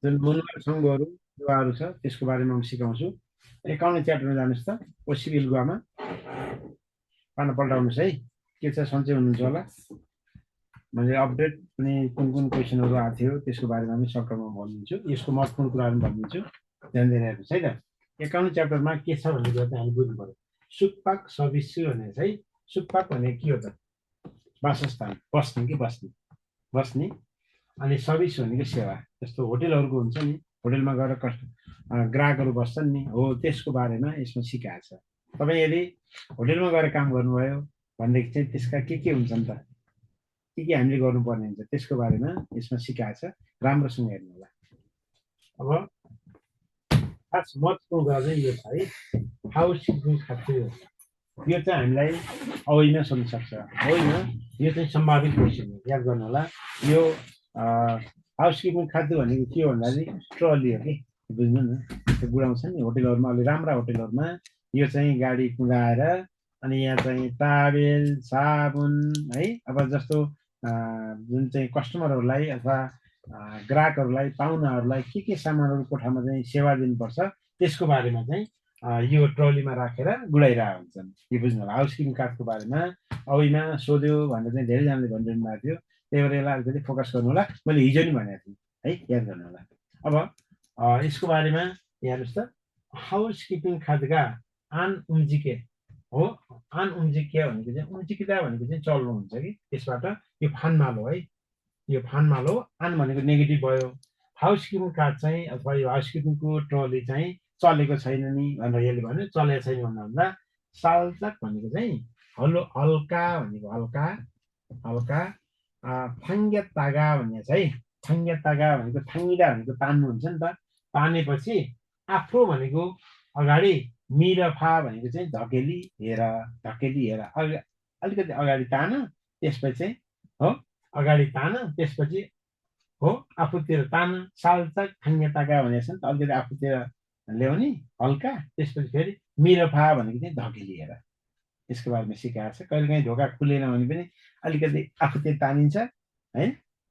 जुन मुलुक सङ्घहरू युवाहरू छ त्यसको बारेमा म सिकाउँछु। एकाउन्न च्याप्टरमा जानुहोस् त, ओसिबिल गुवामा पाना पल्टाउनुहोस् है। के छ सन्चै हुनुहुन्छ होला। मैले अपडेट पनि कुन कुन क्वेसनहरू आएको थियो त्यसको बारेमा पनि सर्टकटमा भनिदिन्छु, यसको महत्त्वपूर्ण कुराहरू भनिदिन्छु, ध्यान दिएर हेर्नुहोस् है त। एकाउन्न च्याप्टरमा के छ भन्ने कुरा चाहिँ हामीले बुझ्नु पर्यो। सुकपाक सबिसु भने चाहिँ सुकपाक भनेको के हो त? वासस्थान, बस्ने कि बस्ने बस्ने। अनि सर्भिस भनेको सेवा, जस्तो होटेलहरूको हुन्छ नि, होटेलमा गएर ग्राहकहरू बस्छन् नि, हो त्यसको बारेमा यसमा सिकाएको छ। तपाईँ यदि होटेलमा गएर काम गर्नुभयो भनेदेखि चाहिँ त्यसका के हुन्छन् त, के हामीले गर्नुपर्ने हुन्छ त्यसको बारेमा यसमा सिकाएको छ, राम्रोसँग हेर्नु होला। अब खास महत्त्वपूर्ण कुरा चाहिँ यो छ है, हाउस किपिङ खाद्य। यो चाहिँ हामीलाई अवैमा सोध्न सक्छ, होइन यो चाहिँ सम्भावित क्वेसन हो, याद गर्नु होला। यो हाउसकिपिङ खाद्य भनेको के हो भन्दाखेरि ट्रली हो कि, बुझ्नु न। त्यो बुढाउँछ नि होटेलहरूमा, अलि राम्रा होटेलहरूमा यो चाहिँ गाडी कुदाएर अनि यहाँ चाहिँ टावेल साबुन है, अब जस्तो जुन चाहिँ कस्टमरहरूलाई अथवा ग्राहकहरूलाई पाहुनाहरूलाई के सामानहरू कोठामा चाहिँ सेवा दिनुपर्छ त्यसको बारेमा चाहिँ यो ट्रलीमा राखेर गुडाइरहेको हुन्छन्। यो बुझ्नु होला। हाउसकिपिङ कार्डको बारेमा अवैमा सोध्यो भनेर चाहिँ धेरैजनाले भनिरहनु भएको थियो, त्यही भएर यसलाई अलिकति फोकस गर्नु होला। मैले हिजो नि भनेको थिएँ है, याद गर्नु होला। अब यसको बारेमा हेर्नुहोस् त, हाउसकिपिङ खाद्यका आन उम्जिके हो। आन उम्जिके भनेको चाहिँ उम्जिकिँदा भनेको चाहिँ चल्नु हुन्छ कि, त्यसबाट यो फानमालो है, यो फानमालो। आन भनेको नेगेटिभ भयो। हाउसकिपिङ कार्ड चाहिँ अथवा यो हाउसकिपिङको ट्रली चाहिँ चलेको छैन नि भनेर यसले भन्यो, चलेको छैन भन्दा सालचक भनेको चाहिँ हल्का भनेको हल्का हल्का। थाङ्गे तागा भन्ने छ है, थाङ्गे तागा भनेको थाङ्गिदा भनेको तान्नु हुन्छ नि त, तानेपछि आफ्नो भनेको अगाडि, मिरफा भनेको चाहिँ धकेली हेर, धकेली हेर, अलिकति अगाडि तान, त्यसपछि चाहिँ हो अगाडि तान, त्यसपछि हो आफूतिर तान। सालचक थाङ्गे तागा भनेको छ नि त, अलिकति आफूतिर ल्याउने हल्का, त्यसपछि फेरि मिरफा भनेको चाहिँ धकेली हेर। यसको बारेमा सिकाएको छ। कहिलेकाहीँ ढोका खुलेन भने पनि अलिकति आफूतिर तानिन्छ है,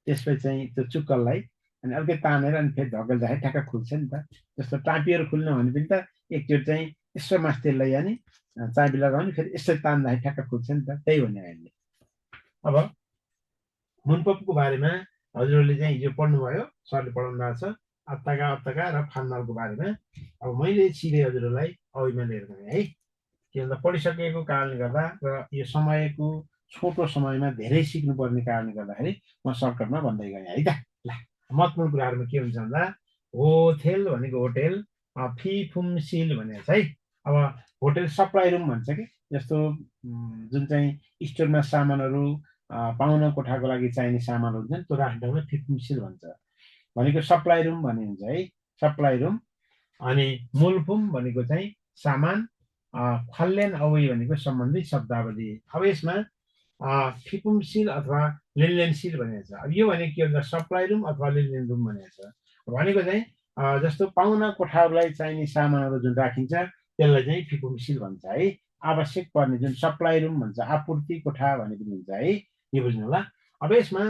त्यसपछि चाहिँ त्यो चुक्कललाई अनि अलिकति तानेर अनि फेरि धकेल्दाखेरि ठ्याक्क खुल्छ नि त। जस्तो टाँपीहरू खुल्न भने पनि त एकचोटि चाहिँ यसो मास्तिर लैजाने, चाबी लगाउने, फेरि यसरी तान्दाखेरि ठ्याक्क खुल्छ नि त, त्यही भन्ने अहिले। अब मुनपपको बारेमा हजुरहरूले चाहिँ हिजो पढ्नुभयो, सरले पढाउनु भएको छ, अत्ताका अत्ताका र फानमालको बारेमा। अब मैले सिधै हजुरहरूलाई अवैमा लिएर गएँ है, के भन्दा पढिसकेको कारणले गर्दा र यो समयको छोटो समयमा धेरै सिक्नुपर्ने कारणले गर्दाखेरि म सर्टकटमा भन्दै गएँ है त। ल, महत्त्वपूर्ण कुराहरूमा के हुन्छ भन्दा होटेल भनेको होटेल, फिफुमसिल भनेको छ है। अब होटेल सप्लाई रुम भन्छ कि, जस्तो जुन चाहिँ स्टोरमा सामानहरू पाहुना कोठाको लागि चाहिने सामानहरू हुन्छ नि, त्यो राख्ने ठाउँलाई फिफुमसिल भन्छ। भनेको सप्लाई रुम भन्ने हुन्छ है, सप्लाई रुम। अनि मूलफुम भनेको चाहिँ सामान, खल्यान अवै भनेको सम्बन्धित शब्दावली। अब यसमा फिपुमसिल अथवा लेनदेनशील भनेको छ। अब यो भनेको के भन्छ, सप्लाई रुम अथवा लेनदेन रुम भनेको छ। भनेको चाहिँ जस्तो पाहुना कोठाहरूलाई चाहिने सामानहरू जुन राखिन्छ त्यसलाई चाहिँ फिपुमसिल भन्छ है। आवश्यक पर्ने जुन सप्लाई रुम भन्छ, आपूर्ति कोठा भने पनि हुन्छ है, यो बुझ्नु होला। अब यसमा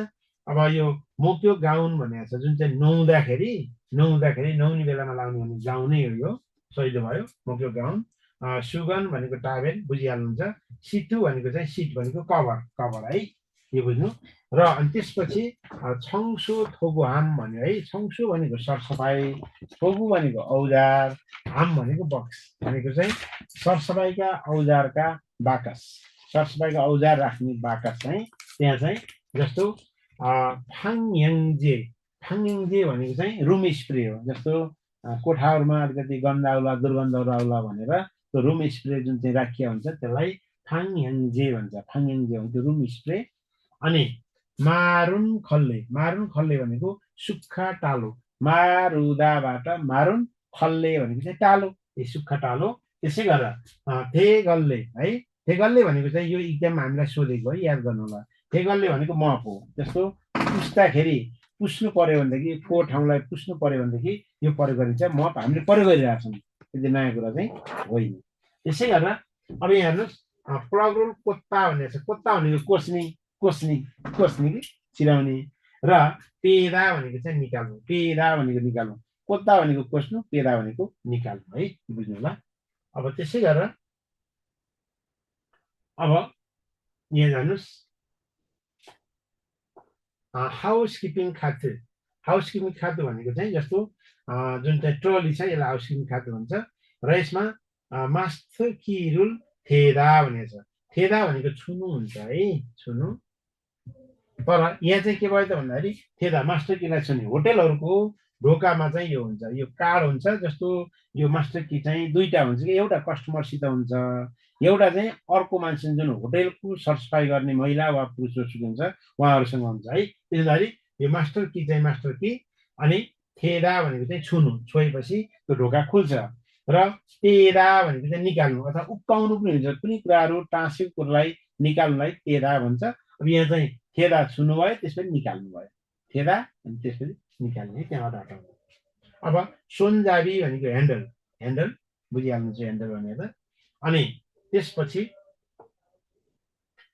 अब यो मोक्यो गाउन भनेको छ, जुन चाहिँ नुहाउँदाखेरि नुहाउने बेलामा लाउने भने गाउन नै हो, यो सहिलो भयो मोक्यो गाउन। सुगन भनेको टावेल, बुझिहाल्नुहुन्छ। सितु भनेको चाहिँ सिट भनेको कभर, कभर है, यो बुझ्नु। र अनि त्यसपछि छङ्सो थोगु हाम भन्यो है। छङ्सो भनेको सरसफाइ, थोगु भनेको औजार, हाम भनेको बक्स, भनेको चाहिँ सरसफाइका औजारका बाकस, सरसफाइका औजार राख्ने बाकस चाहिँ त्यहाँ चाहिँ। जस्तो फाङयाङजे, फाङयाङजे भनेको चाहिँ रुम स्प्रे हो। जस्तो कोठाहरूमा अलिकति गन्ध आउला, दुर्गन्धहरू आउला भनेर त्यो रुम स्प्रे जुन चाहिँ राखिया हुन्छ त्यसलाई फाङयाङजे भन्छ, फाङयाङजे हुन्छ रुम स्प्रे। अनि मारुन खल्ले, मारुन खल्ले भनेको सुक्खा टालो, मारुदाबाट मारुन खल्ले भनेको चाहिँ टालो, यो सुक्खा टालो। त्यसै गरेर थेगल्ले है, थेगल्ले भनेको चाहिँ यो इक्जाम हामीलाई सोधेको है, याद गर्नु होला। थेगल्ले भनेको मप हो। जस्तो पुस्दाखेरि पुस्नु पर्यो भनेदेखि, को ठाउँलाई पुस्नु पर्यो भनेदेखि यो प्रयोग गरिन्छ, मप हामीले प्रयोग गरिरहेको छौँ, यदि नयाँ कुरा चाहिँ होइन। त्यसै गरेर अब यहाँ हेर्नुहोस्, प्लग रोल कोत्ता भनेको छ। कोत्ता भनेको कोस्नी, कोस्नी, कोस्नी कि चिराउने। र पेदा भनेको चाहिँ निकाल्नु, पेदा भनेको निकाल्नु, कोद्दा भनेको कोस्नु, पेदा भनेको निकाल्नु है, बुझ्नु होला। अब त्यसै गरेर अब यहाँ जानुस्, हाउसकिपिङ खाद्य। हाउसकिपिङ खाद्य भनेको चाहिँ जस्तो जुन चाहिँ ट्रली छ यसलाई हाउसकिपिङ खाद्य भन्छ र यसमा मास्टर कि रुल थेदा भनेको छ। थेदा भनेको छुनु हुन्छ है, छुनु। तर यहाँ चाहिँ के भयो त भन्दाखेरि थेदा मास्टर कीलाई छुने, होटेलहरूको ढोकामा चाहिँ यो हुन्छ, यो कार्ड हुन्छ। जस्तो यो मास्टर की चाहिँ दुईटा हुन्छ कि एउटा कस्टमरसित हुन्छ, एउटा चाहिँ अर्को मान्छे जुन होटेलको सरसफाइ गर्ने महिला वा पुरुष जसुकै हुन्छ उहाँहरूसँग हुन्छ है। त्यसैले यो मास्टर की चाहिँ मास्टर की, अनि थेदा भनेको चाहिँ छुनु, छोएपछि त्यो ढोका खुल्छ। र तेदा भनेको चाहिँ निकाल्नु अथवा उक्काउनु पनि हुन्छ, कुनै कुराहरू टाँसेको कुरालाई निकाल्नुलाई तेदा भन्छ। अब यहाँ चाहिँ थेदा छुनु भयो, त्यसपछि निकाल्नु भयो, थेदा अनि त्यसपछि निकाल्ने, त्यहाँबाट हटाउनु। अब सोन्जाबी भनेको ह्यान्डल, ह्यान्डल बुझिहाल्नुहुन्छ ह्यान्डल भनेर। अनि त्यसपछि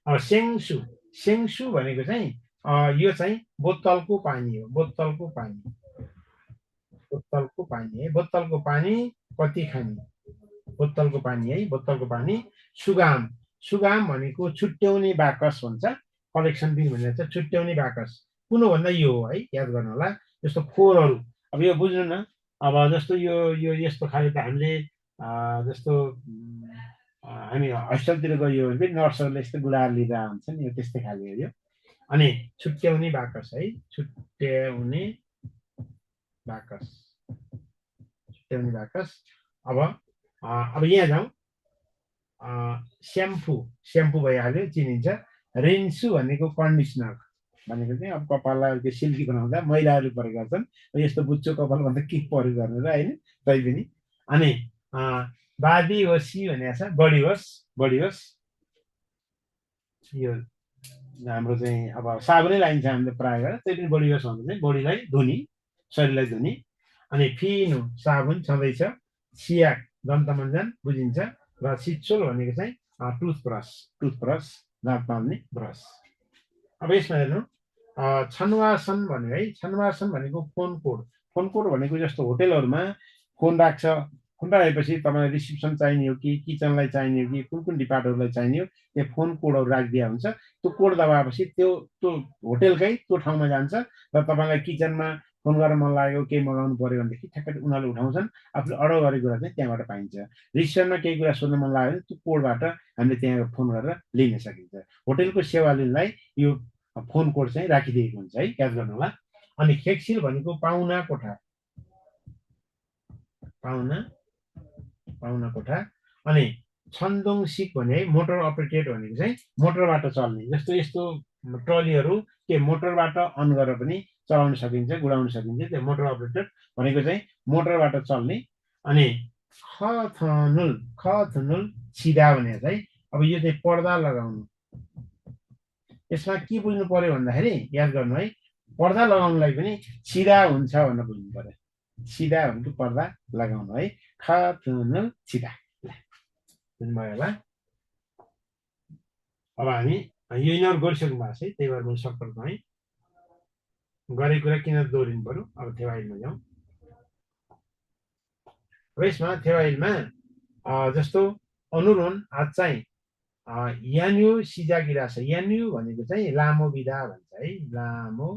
अब सेङ्सु, सेङ्सु भनेको चाहिँ यो चाहिँ बोतलको पानी हो, बोतलको पानी, बोतलको पानी है, बोतलको पानी कति खाने, बोतलको पानी है, बोतलको पानी। सुगाम, सुगाम भनेको छुट्याउने बाकस भन्छ, कलेक्सन बिन भनेर चाहिँ छुट्याउने बाकस। कुन भन्दा यो हो है, याद गर्नु होला। जस्तो खोरहरू, अब यो बुझ्नु न, अब जस्तो यो यो यस्तो खाले त हामीले जस्तो हामी हस्पिटलतिर गयो भने पनि नर्सहरूले यस्तो गुडाहरू लिँदा हुन्छ नि, यो त्यस्तै खाले हो यो। अनि छुट्याउने बाकस है, छुट्याउने बाकस, छुट्याउने बाकस। अब यहाँ जाउँ, स्याम्पू, स्याम्पू भइहाल्यो, चिनिन्छ। रिन्सु भनेको कन्डिसनर भनेको चाहिँ अब कपाललाई त्यो सिल्की बनाउँदा मैलाहरू प्रयोग गर्छन्, यस्तो बुच्चो कपालभन्दा के प्रयोग गर्नु र होइन, तै पनि। अनि बादी होसी भनेको छ, बडी होस, बडी होस। यो हाम्रो चाहिँ अब साबुनै लाइन्छ हामीले प्रायः गरेर, त्यही पनि बडी होस भन्दा चाहिँ बडीलाई धुने, शरीरलाई धुने। अनि फिनु साबुन छँदैछ, सियाक दन्तमञ्जन बुझिन्छ, र सिच्चोल भनेको चाहिँ टुथब्रस, टुथब्रस दाँत पाल्ने ब्रस। अब यसमा हेर्नु छनवासन भन्यो है, छनवासन भनेको फोन कोड, फोन कोड भनेको जस्तो होटेलहरूमा फोन राख्छ, फोन राखेपछि तपाईँलाई रिसिप्सन चाहिने हो कि किचनलाई चाहिने हो कि कुन कुन डिपार्टहरूलाई चाहिने हो, त्यो फोन कोडहरू राखिदिया हुन्छ। त्यो कोड दबाएपछि त्यो त्यो होटेलकै त्यो ठाउँमा जान्छ र तपाईँलाई किचनमा फोन गरेर मन लाग्यो केही मगाउनु पर्यो भनेदेखि ठ्याक्कै उनीहरूले उठाउँछन्, आफूले अर्डर गरेको कुरा चाहिँ त्यहाँबाट पाइन्छ। रिसिप्सनमा केही कुरा सोध्न मन लाग्यो भने त्यो कोडबाट हामीले त्यहाँ फोन गरेर लिन सकिन्छ। होटेलको सेवा लिनलाई यो फोन कोड चाहिँ राखिदिएको हुन्छ है, याद गर्नु होला। अनि खेक्सिल भनेको पाहुना कोठा, पाहुना, पाहुना कोठा। अनि छन्दोङ सिक भने मोटर अपरेटेड भनेको चाहिँ मोटरबाट चल्ने, जस्तो यस्तो ट्रलीहरू के मोटरबाट अन गरेर पनि चलाउन सकिन्छ, गुडाउन सकिन्छ, त्यो मोटर अपरेटेड भनेको चाहिँ मोटरबाट चल्ने। अनि खथनुल, खथनुल सिधा भनेको चाहिँ अब यो चाहिँ पर्दा लगाउनु। यसमा के बुझ्नु पर्यो भन्दाखेरि याद गर्नु है, पर्दा लगाउनुलाई पनि सिधा हुन्छ भनेर बुझ्नु पर्यो, सिधा भनेको पर्दा लगाउनु है, खथनुल सिधा, बुझ्नुभयो होला। अब हामी यो यिनीहरू गरिसक्नु भएको छ है, त्यही भएर मैले सक्करमा है गरेको कुरा किन दोहोरिनु पर्यो। अब थेवाइलमा जाउँ। अब यसमा थेवाइलमा जस्तो अनुरोन आज चाहिँ यान्यु सिजागिरा छ, यान्यु भनेको चाहिँ लामो बिदा भन्छ है, लामो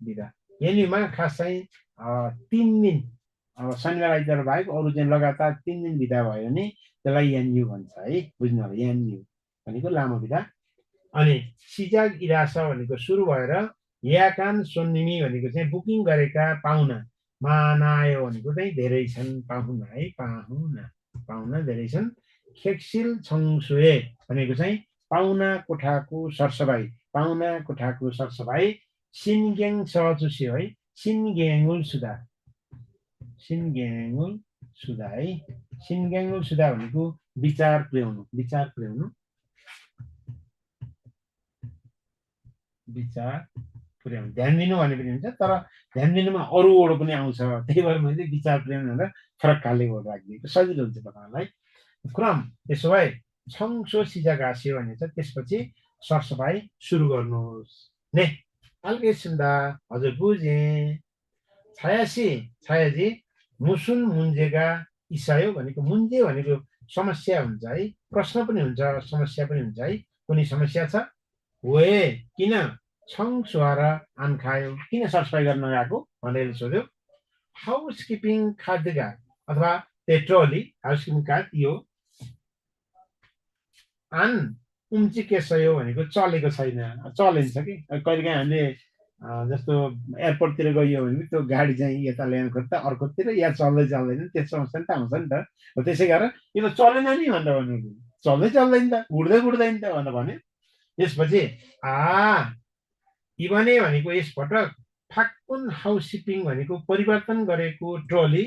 बिदा। यान्युमा खास चाहिँ 3 दिन, अब शनिबार आइतबार बाहेक अरू चाहिँ लगातार 3 दिन बिदा भयो भने त्यसलाई यान्यु भन्छ है, बुझ्नु होला। यान्यु भनेको लामो बिदा। अनि सिजाग इरास भनेको सुरु भएर याकान सोन्निमी भनेको चाहिँ बुकिङ गरेका पाहुना, मानायो भनेको चाहिँ धेरै छन्, पाहुना है, पाहुना, पाहुना धेरै छन्। खेक्सिल छङसुए भनेको चाहिँ पाहुना कोठाको सरसफाइ, पाहुना कोठाको सरसफाइ। सिनगेङ चुस्यो है, सिनगेङुल सुधा, सिनगेङुल सुधा है, सिनगेङुल सुधा भनेको विचार पुर्याउनु, विचार पुर्याउनु, विचार पुर्याउनु। ध्यान दिनु भने पनि हुन्छ, तर ध्यान दिनुमा अरू वर्ड पनि आउँछ, त्यही भएर मैले विचार पुर्याउनु भनेर फरक खाले वर्ड राखिदिएको, सजिलो हुन्छ तपाईँलाई। क्रम त्यसो भए छङसो सिजा गाँस्यो भने चाहिँ त्यसपछि सरसफाइ सुरु गर्नुहोस् ने। 알겠습니다. हजुर बुझेँ. छायाजी मुसुन मुन्जेगा इसायो भनेको मुन्जे भनेको समस्या हुन्छ है, प्रश्न पनि हुन्छ, समस्या पनि हुन्छ है. कुनै समस्या छ? वे किन छङ सुहाएर आन खायो, किन सरसफाइ गर्न गएको भनेर सोध्यो. हाउसकिपिङ खाद्यका अथवा पेट्रोली हाउसकिपिङ कार्ड यो आन उम्चिकेसयो भनेको चलेको छैन, चलिन्छ कि कहिलेकाहीँ हामीले जस्तो एयरपोर्टतिर गइयो भने त्यो गाडी चाहिँ यता ल्याउनु खोज्दा अर्कोतिर या चल्दै चल्दैन, त्यो समस्या नि त आउँछ नि त. हो त्यसै गरेर यो त चलेन नि भनेर भन्नु, चल्दै चल्दैन त, उड्दै उड्दैन त भनेर भन्यो. त्यसपछि इभने भनेको यसपटक फाक्कुन हाउसकिपिङ भनेको परिवर्तन गरेको ट्रली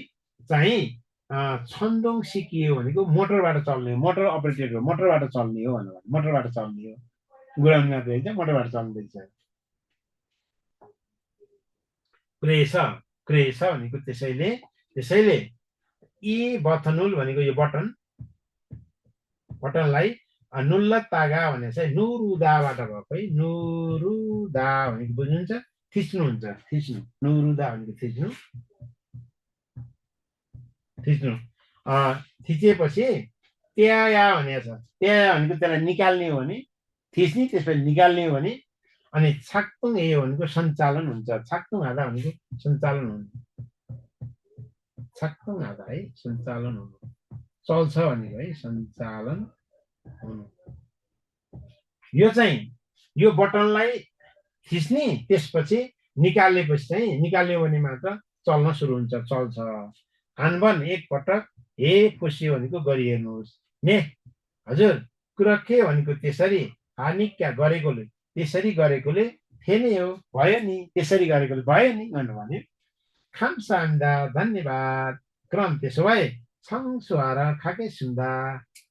चाहिँ छन्दोङ सिकियो भनेको मोटरबाट चल्ने हो, मोटर अपरेटेड हो, मोटरबाट चल्ने हो भनेर, मोटरबाट चल्ने हो, गुडाउनु मात्रै होइन, मोटरबाट चल्दैछ. क्रेस भनेको त्यसैले यी बथनुल भनेको यो बटनलाई नुल्ल तागा भने चाहिँ नुरुदाबाट भएको है. नुरुदा भनेको बुझ्नुहुन्छ, थिच्नुहुन्छ, थिच्नु. नुरुदा भनेको थिच्नु. थिचेपछि त्याया भनेको छ. त्याया भनेको त्यसलाई निकाल्ने हो भने, थिच्ने त्यसपछि निकाल्ने हो भने. अनि छाक्तुङ ए भनेको सञ्चालन हुन्छ. छाक्तुङ आधा भनेको सञ्चालन हुनु, छाक्तुङ आधा है, सञ्चालन हुनु, चल्छ भनेको है, सञ्चालन हुनु. यो चाहिँ यो बटनलाई थिच्ने त्यसपछि निकालेपछि चाहिँ निकाल्यो भने मात्र चल्न सुरु हुन्छ, चल्छ. हानबन एकपटक हे खुसी भनेको गरिहेर्नुहोस् ने. हजुर कुरा के भनेको त्यसरी हानिक्या गरेकोले, त्यसरी गरेकोले थिएन हो, भयो नि, त्यसरी गरेकोले भयो नि भनेर भन्यो. खामसान्दा धन्यवाद. क्रम त्यसो भए छङ सुहाएर खाकै सुन्दा,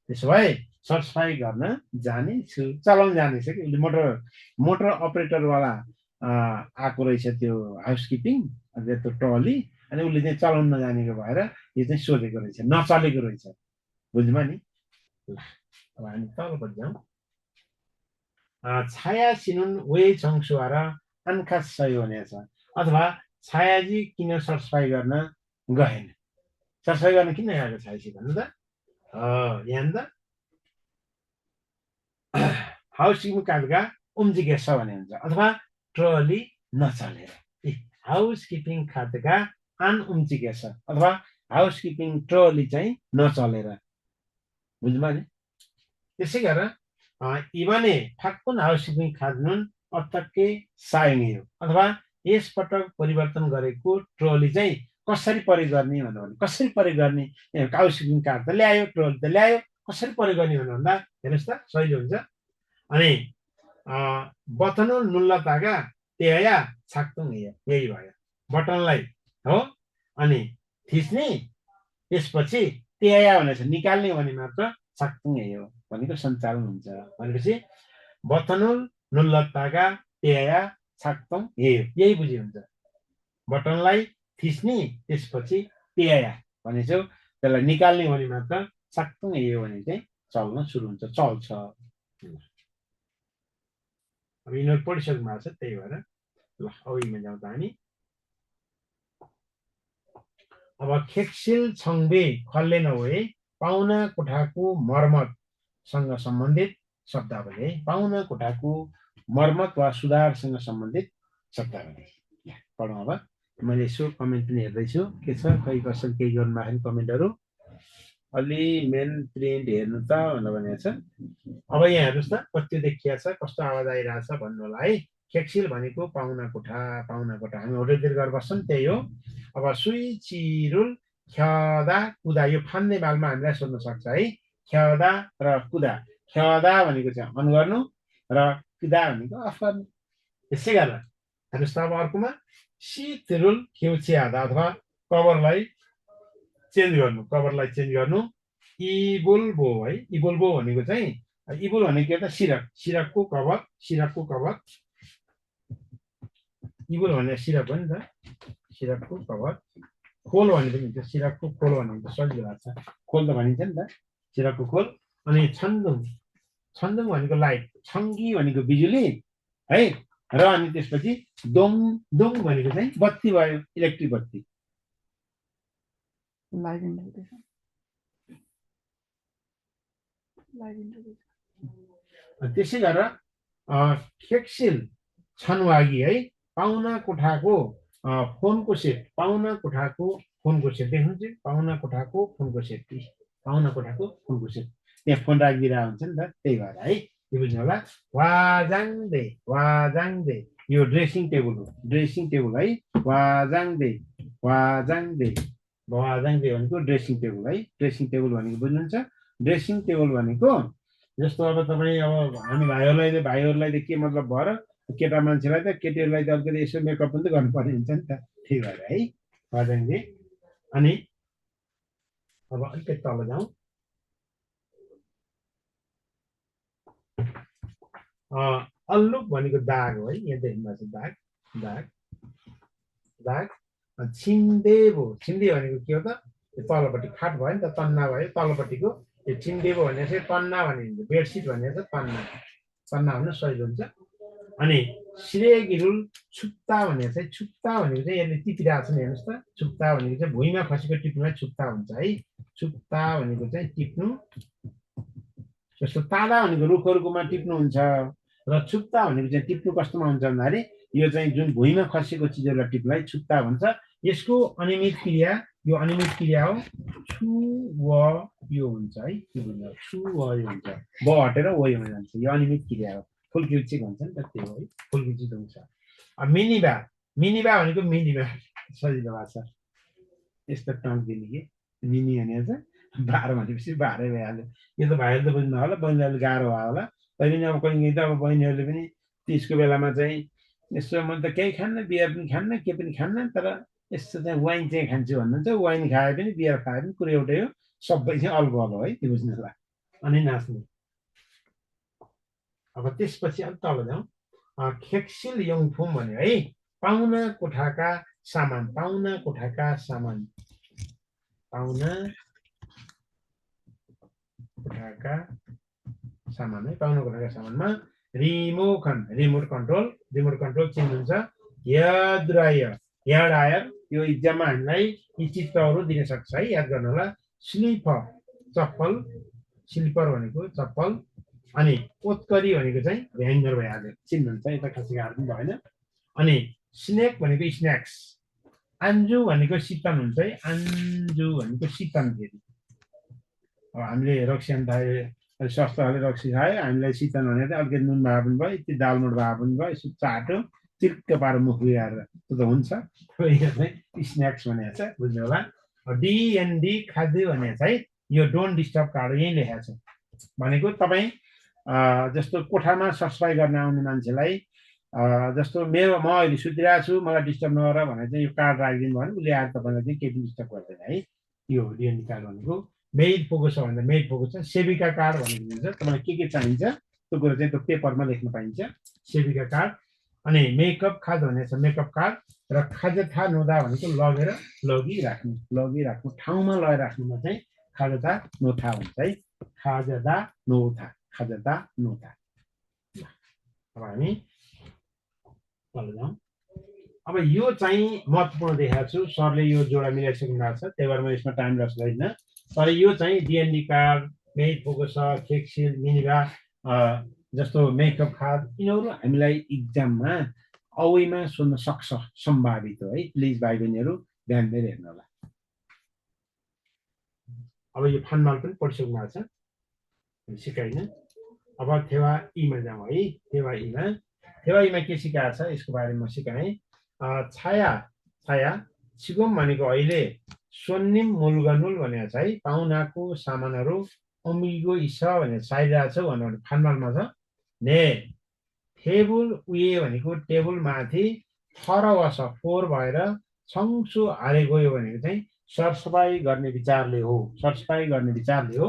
त्यसो भए सरसफाइ गर्न जानेछु, चलाउन जानेछ कि उसले. मोटर अपरेटरवाला आएको रहेछ त्यो हाउसकिपिङ त्यो ट्रली, अनि उसले चाहिँ चलाउन नजानेको भएर यो चाहिँ सोधेको रहेछ, नचलेको रहेछ. बुझ्नुभयो नि. अब हामी तलपट्टि जाउँ. छाया सिनुन वे छङ सुहाएर आन्खास सही भनेको छ. अथवा छायाजी किन सरसफाइ गर्न गएन, सरसफाइ गर्न किन गएको छायाजी भन्नु त. यहाँ त हाउसकिपिङ कार्डका उम्जिकेछ भने हुन्छ, अथवा ट्रली नचलेर. हाउसकिपिङ खाद्यका आन उम्चिकेछ अथवा हाउसकिपिङ ट्रली चाहिँ नचलेर. बुझ्नुभयो नि. त्यसै गरेर इभने फाक्कुन हाउसकिपिङ खाद्नुन अटक्कै साइने हो, अथवा यसपटक परिवर्तन गरेको ट्रली चाहिँ कसरी प्रयोग गर्ने भनेर भने. कसरी प्रयोग गर्ने, हाउसकिपिङ कार्ड त ल्यायो, ट्रली त ल्यायो, कसरी प्रयोग गर्ने भनेर भन्दा हेर्नुहोस् त सजिलो हुन्छ. अनि बटनो नुल्ला तागा त्यया छाक्तुङ यही भयो. बटनलाई हो अनि थिच्ने त्यसपछि त्यया भनेछ निकाल्ने भने मात्र छाक्तुङ यही हो भनेको सञ्चालन हुन्छ. भनेपछि बटनुल नुल्ला तागा त्यया छाक्तुङ यही बुझे हुन्छ. बटनलाई थिच्ने त्यसपछि त्यया भनेको त्यसलाई निकाल्ने भने मात्र छाक्तुङ यही हो भने चाहिँ चल्न सुरु हुन्छ, चल्छ. अब यिनीहरू पढिसक्नु भएको छ, त्यही भएर ल अघिमा जाउँ त हामी. अब खेक्सिल छङ्बे खल्ले नभए पाहुना कोठाको मर्मतसँग सम्बन्धित शब्दावली है. पाहुना कोठाको मर्मत वा सुधारसँग सम्बन्धित शब्दावली पढौँ. अब मैले यसो कमेन्ट पनि हेर्दैछु के छ, खै कसरी केही गर्नुभएको कमेन्टहरू. अलि मेन प्रिन्ट हेर्नु त भनेको छ. अब यहाँ हेर्नुहोस् त कति देखिया छ, कस्तो आवाज आइरहेछ भन्नु होला है. खेक्सिल भनेको पाहुना कोठा, पाहुना कोठा. हामी होटलतिर गएर बस्छौँ त्यही हो. अब सुई चिरुल ख्यादा कुदा, यो फान्ने बालमा हामीलाई सोध्न सक्छ है. ख्यादा र कुदा. ख्यादा भनेको चाहिँ अन गर्नु र कुदा भनेको अफ गर्नु. त्यसै गरेर हेर्नुहोस् त अब अर्कोमा सितिरुल खेउचियादा अथवा कभरलाई चेन्ज गर्नु, कभरलाई चेन्ज गर्नु. इबुल्बो है. इबुल्बो भनेको चाहिँ इबुल भनेको के त सिरक, सिरकको कभर, सिरकको कभर. इबुल भने सिरक हो नि त, सिरकको कभर. खोल भने पनि हुन्छ, सिरकको खोल भने हुन्छ, सजिलो भएको छ. खोल त भनिन्छ नि त, सिरकको खोल. अनि छन्दुङ, छन्दुङ भनेको लाइट, छङ्गी भनेको बिजुली है. र अनि त्यसपछि दोङ दोङ भनेको चाहिँ बत्ती भयो, इलेक्ट्रिक बत्ती। त्यसै गरेर खेक्सिल छनवागी है, पाहुना कोठाको फोनको सेट, पाहुना कोठाको फोनको सेट देख्नुहुन्छ, पाहुना कोठाको फोनको सेट, पाहुना कोठाको फोनको सेट, त्यहाँ फोन राखिदिरहेको हुन्छ नि त, त्यही भएर है, यो बुझ्नु होला। वाजाङदे, वाजाङदे, यो ड्रेसिङ टेबल हो, ड्रेसिङ टेबल है, वाजाङदे, वाजाङदे, वाजाङदे भनेको ड्रेसिङ टेबल है, ड्रेसिङ टेबल भनेको बुझ्नुहुन्छ। ड्रेसिङ टेबल भनेको जस्तो अब तपाईँ अब हामी भाइहरूलाई त के मतलब भएर केटा मान्छेलाई त केटीहरूलाई त अलिकति यसो मेकअप पनि त गर्नुपर्ने हुन्छ नि त, त्यही भएर है वाजाङदे। अनि अब अलिकति तल जाउँ, अल्लुक भनेको दाग हो है, यहाँ देख्नुभएको छ दाग, दाग, दाग। छिन्देबो, छिन्दे भनेको के हो त, तलपट्टि खाट भयो नि त, तन्ना भयो तलपट्टिको, यो छिन्देबो भने चाहिँ तन्ना भनिन्छ, बेडसिट भने चाहिँ तन्ना, तन्ना भन्न सजिलो हुन्छ। अनि सिरेगिरुल छुप्ता भने चाहिँ, छुप्ता भनेको चाहिँ यसले टिपिरहेको छ नि, हेर्नुहोस् त, छुप्ता भनेको चाहिँ भुइँमा खसेको टिप्नुलाई छुप्ता हुन्छ है, छुप्ता भनेको चाहिँ टिप्नु। जस्तो ताला भनेको रुखहरूकोमा टिप्नुहुन्छ, र छुप्ता भनेको चाहिँ टिप्नु कस्तोमा हुन्छ भन्दाखेरि यो चाहिँ जुन भुइँमा खसेको चिजहरूलाई टिप्नुलाई छुप्ता भन्छ। यसको अनियमित क्रिया, यो अनियमित क्रिया हो, छु व यो हुन्छ है, के भन्छ, छु व यो हुन्छ, ब हटेर व यो जान्छ, यो अनियमित क्रिया हो, फुल्किउचिक भन्छ नि त, त्यो हो है, फुल्किउचिक हुन्छ। मिनिबा, मिनिबा भनेको मिनिबा, सजिलो भाषा यस्तो टर्म दिने कि मिनी भनेको चाहिँ बाह्र भनेपछि बाह्रै भइहाल्यो, यो त भाइहरूले त बुझ्नु होला, बहिनीहरूले गाह्रो भयो होला, तैपनि अब कहिले त अब बहिनीहरूले पनि त्यसको बेलामा चाहिँ यसो म त केही खान्न, बियर पनि खान्न, के पनि खान्न, तर यस्तो चाहिँ वाइन चाहिँ खान्छु भन्नुहुन्छ, वाइन खाए पनि बियर खाए पनि कुरो एउटै हो, सबै चाहिँ अल्कोहल हो है, त्यो बुझ्नु होला। अनि नाच्नु। अब त्यसपछि अलिक तल जाउँ, खेक्सिल योङफुम भन्यो है, पाहुना कोठाका सामान, पाहुना कोठाका सामान, पाहुना कोठाका सामान है, पाहुना कोठाका सामानमा रिमोकन, रिमोट कन्ट्रोल चिन्नुहुन्छ, हेयर ड्रायर, हेयर ड्रायर, यो इक्जाममा हामीलाई यी चित्रहरू दिन सक्छ है, याद गर्नु होला। स्लिपर, चप्पल, स्लिपर भनेको चप्पल। अनि ओत्करी भनेको चाहिँ ह्याङ्गर भइहाल्यो, चिन्नुहुन्छ, यता खासै गाह्रो पनि भएन। अनि स्नेक भनेको स्न्याक्स, आन्जु भनेको शीतन हुन्छ है, आन्जु भनेको शीतन, फेरि अब हामीले रक्सी खाए, स्वास्थ्यहरूले रक्सी खायो, हामीलाई शीतन भने चाहिँ अलिकति नुन भए पनि भयो, यति दालमोट भए पनि भयो, यसो चाटो चिर्क पारेर मुख बिगाएर त्यो त हुन्छ, यो चाहिँ स्न्याक्स भनेको छ, बुझ्नु होला। डिएनडी खाद्य भनेको चाहिँ यो डोन्ट डिस्टर्ब कार्ड यहीँ लेखेको छ, भनेको तपाईँ जस्तो कोठामा सफाइ गर्न आउने मान्छेलाई जस्तो मेरो म अहिले सुतिरहेको छु, मलाई डिस्टर्ब नगर भनेर चाहिँ यो कार्ड राखिदिनु भयो भने उसले आएर तपाईँलाई चाहिँ केही डिस्टर्ब गर्दैन है, यो हो डिएनडी कार्ड भनेको। मेड पोको छ भन्दा मेड पोको छ, सेविका कार्ड भनेको हुन्छ, तपाईँलाई के चाहिन्छ त्यो कुरो चाहिँ त्यो पेपरमा लेख्न पाइन्छ, सेविका कार्ड। अनि मेकअप खाद भनेको छ मेकअप कार्ड, र खाजथा नोदा भनेको लगेर लगिराख्नु, ठाउँमा लगेर राख्नुमा चाहिँ खाजथा नोथा हुन्छ है, खाजदा नोथा, खाजदा नोथा। अब हामी तल जाउँ। अब यो चाहिँ महत्त्वपूर्ण देखाएको छु, सरले यो जोडा मिलाइसक्नु भएको छ, त्यही भएर म यसमा टाइम लाग्दैन, तर यो चाहिँ डिएनडी कार्ड, मेड पोको छ, खेक्सिल, मिनिबा जस्तो मेकअप खाद, यिनीहरू हामीलाई इक्जाममा औैमा सोध्न सक्छ, सम्भावित हो है, प्लिज भाइ बहिनीहरू ध्यान दिएर हेर्नु होला। अब यो फन्माल पनि पढिसक्नु भएको छ, सिकाइन। अब थेवा ईमा जाउँ है, थेवा ईमा के सिकाएको छ यसको बारेमा सिकाएँ। छाया, छाया छिगोम भनेको अहिले, सोन्निम मुलगनुल भनेको छ है, पाहुनाको सामानहरू अमिगो इस भनेर छाइरहेको छ भनेर फन्मालमा छ। ने टेबल उयो भनेको टेबल माथि फरवस फोहोर भएर छङ्सु हारे गयो भनेको चाहिँ सरसफाइ गर्ने विचारले हो, सरसफाइ गर्ने विचारले हो।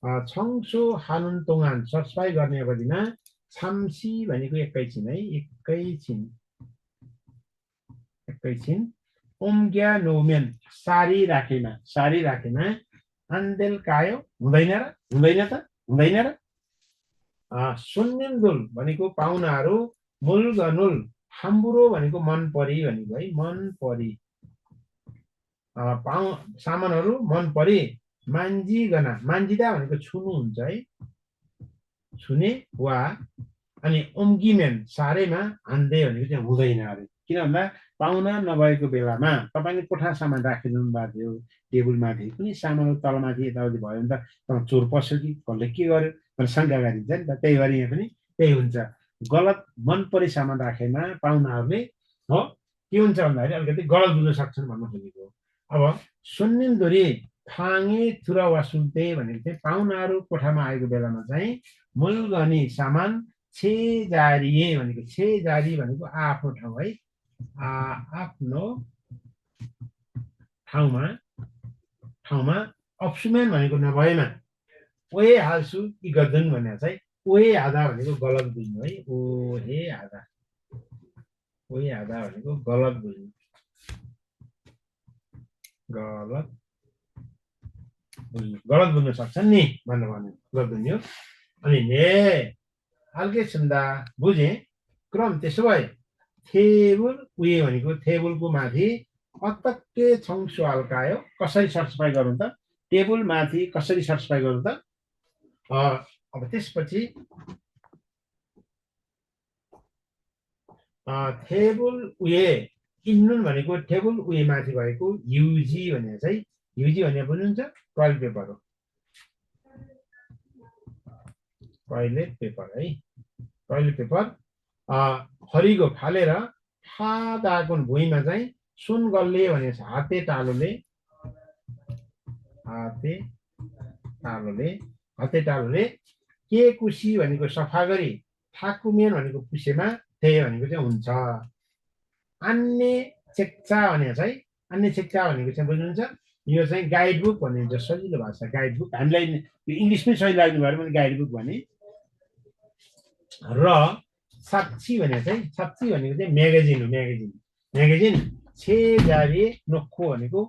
छङ्सु हानुन तोङान सरसफाइ गर्ने अवधिमा छाम्सी भनेको एकैछिन है, एकैछिन ओम्ग्या नोमेन सारी राखेमा आन्देल कायो हुँदैन र सुन्निमदुल भनेको पाहुनाहरू मुलगनुल हाम्बुरो भनेको मन परी भनेको है मन परी सामानहरू मन परी मान्जिगना मान्जिदा भनेको छुनु हुन्छ है छुने वा अनि उम्किमेन सारेमा हान्दै भनेको चाहिँ हुँदैन अरे किन भन्दा पाहुना नभएको बेलामा तपाईँले कोठा सामान राखिदिनु भएको थियो टेबलमाथि कुनै सामान तलमाथि यताउति भयो भने त चोर पस्यो कि कसले के गर्यो भनेर शङ्का गरिन्छ नि त त्यही भएर यहाँ पनि त्यही हुन्छ गलत मन परी सामान राखेमा पाहुनाहरूले हो के हुन्छ भन्दाखेरि अलिकति गलत बुझ्न सक्छन् भन्न खोजेको अब सुन्निन्दोरी फाङे थुरा वा सुन्ते भनेको चाहिँ पाहुनाहरू कोठामा आएको बेलामा चाहिँ मुलगनी सामान छेजारिए भनेको छेजारी भनेको आफ्नो ठाउँ है आफ्नो ठाउँमा अप्सुमेन भनेको नभएमा ओहे हाल्छु कि गर्दैन भने चाहिँ ओहे आधा भनेको गलत बुझ्नु है ओहे आधा भनेको गलत बुझ्नु गलत बुझ्न सक्छन् नि भनेर भन्नु गर्दैन यो अनि ने हल्के सुन्दा बुझे क्रम त्यसो भए थेबुल उयो भनेको टेबलको माथि अतक्के छौसो हल्कायो कसरी सरसफाइ गरौँ त टेबल माथि कसरी सरसफाइ गरौँ त अब त्यसपछि टेबल उये इन्नुन भनेको टेबल उयो माथि भएको युजी भने चाहिँ युजी भने पनि हुन्छ टोइलेट पेपर हो टोइलेट पेपर है टोइलेट पेपर हरिगो फालेर फादाको भुइँमा चाहिँ सुन गल्ले भनेको छ हाते टालोले के कुसी भनेको सफा गरी थाकुमेन भनेको पुसेमा त्यही भनेको चाहिँ हुन्छ अन्य चेक्चा भनेको चाहिँ अन्य चेक्चा भनेको चाहिँ बुझ्नुहुन्छ यो चाहिँ गाइड बुक भनिन्छ सजिलो भाषा गाइड बुक हामीलाई इङ्ग्लिसमै सजिलो लाग्नु भयो भने गाइड बुक भने र साक्षी भनेको चाहिँ म्यागजिन हो म्यागजिन छेजारी नोखो भनेको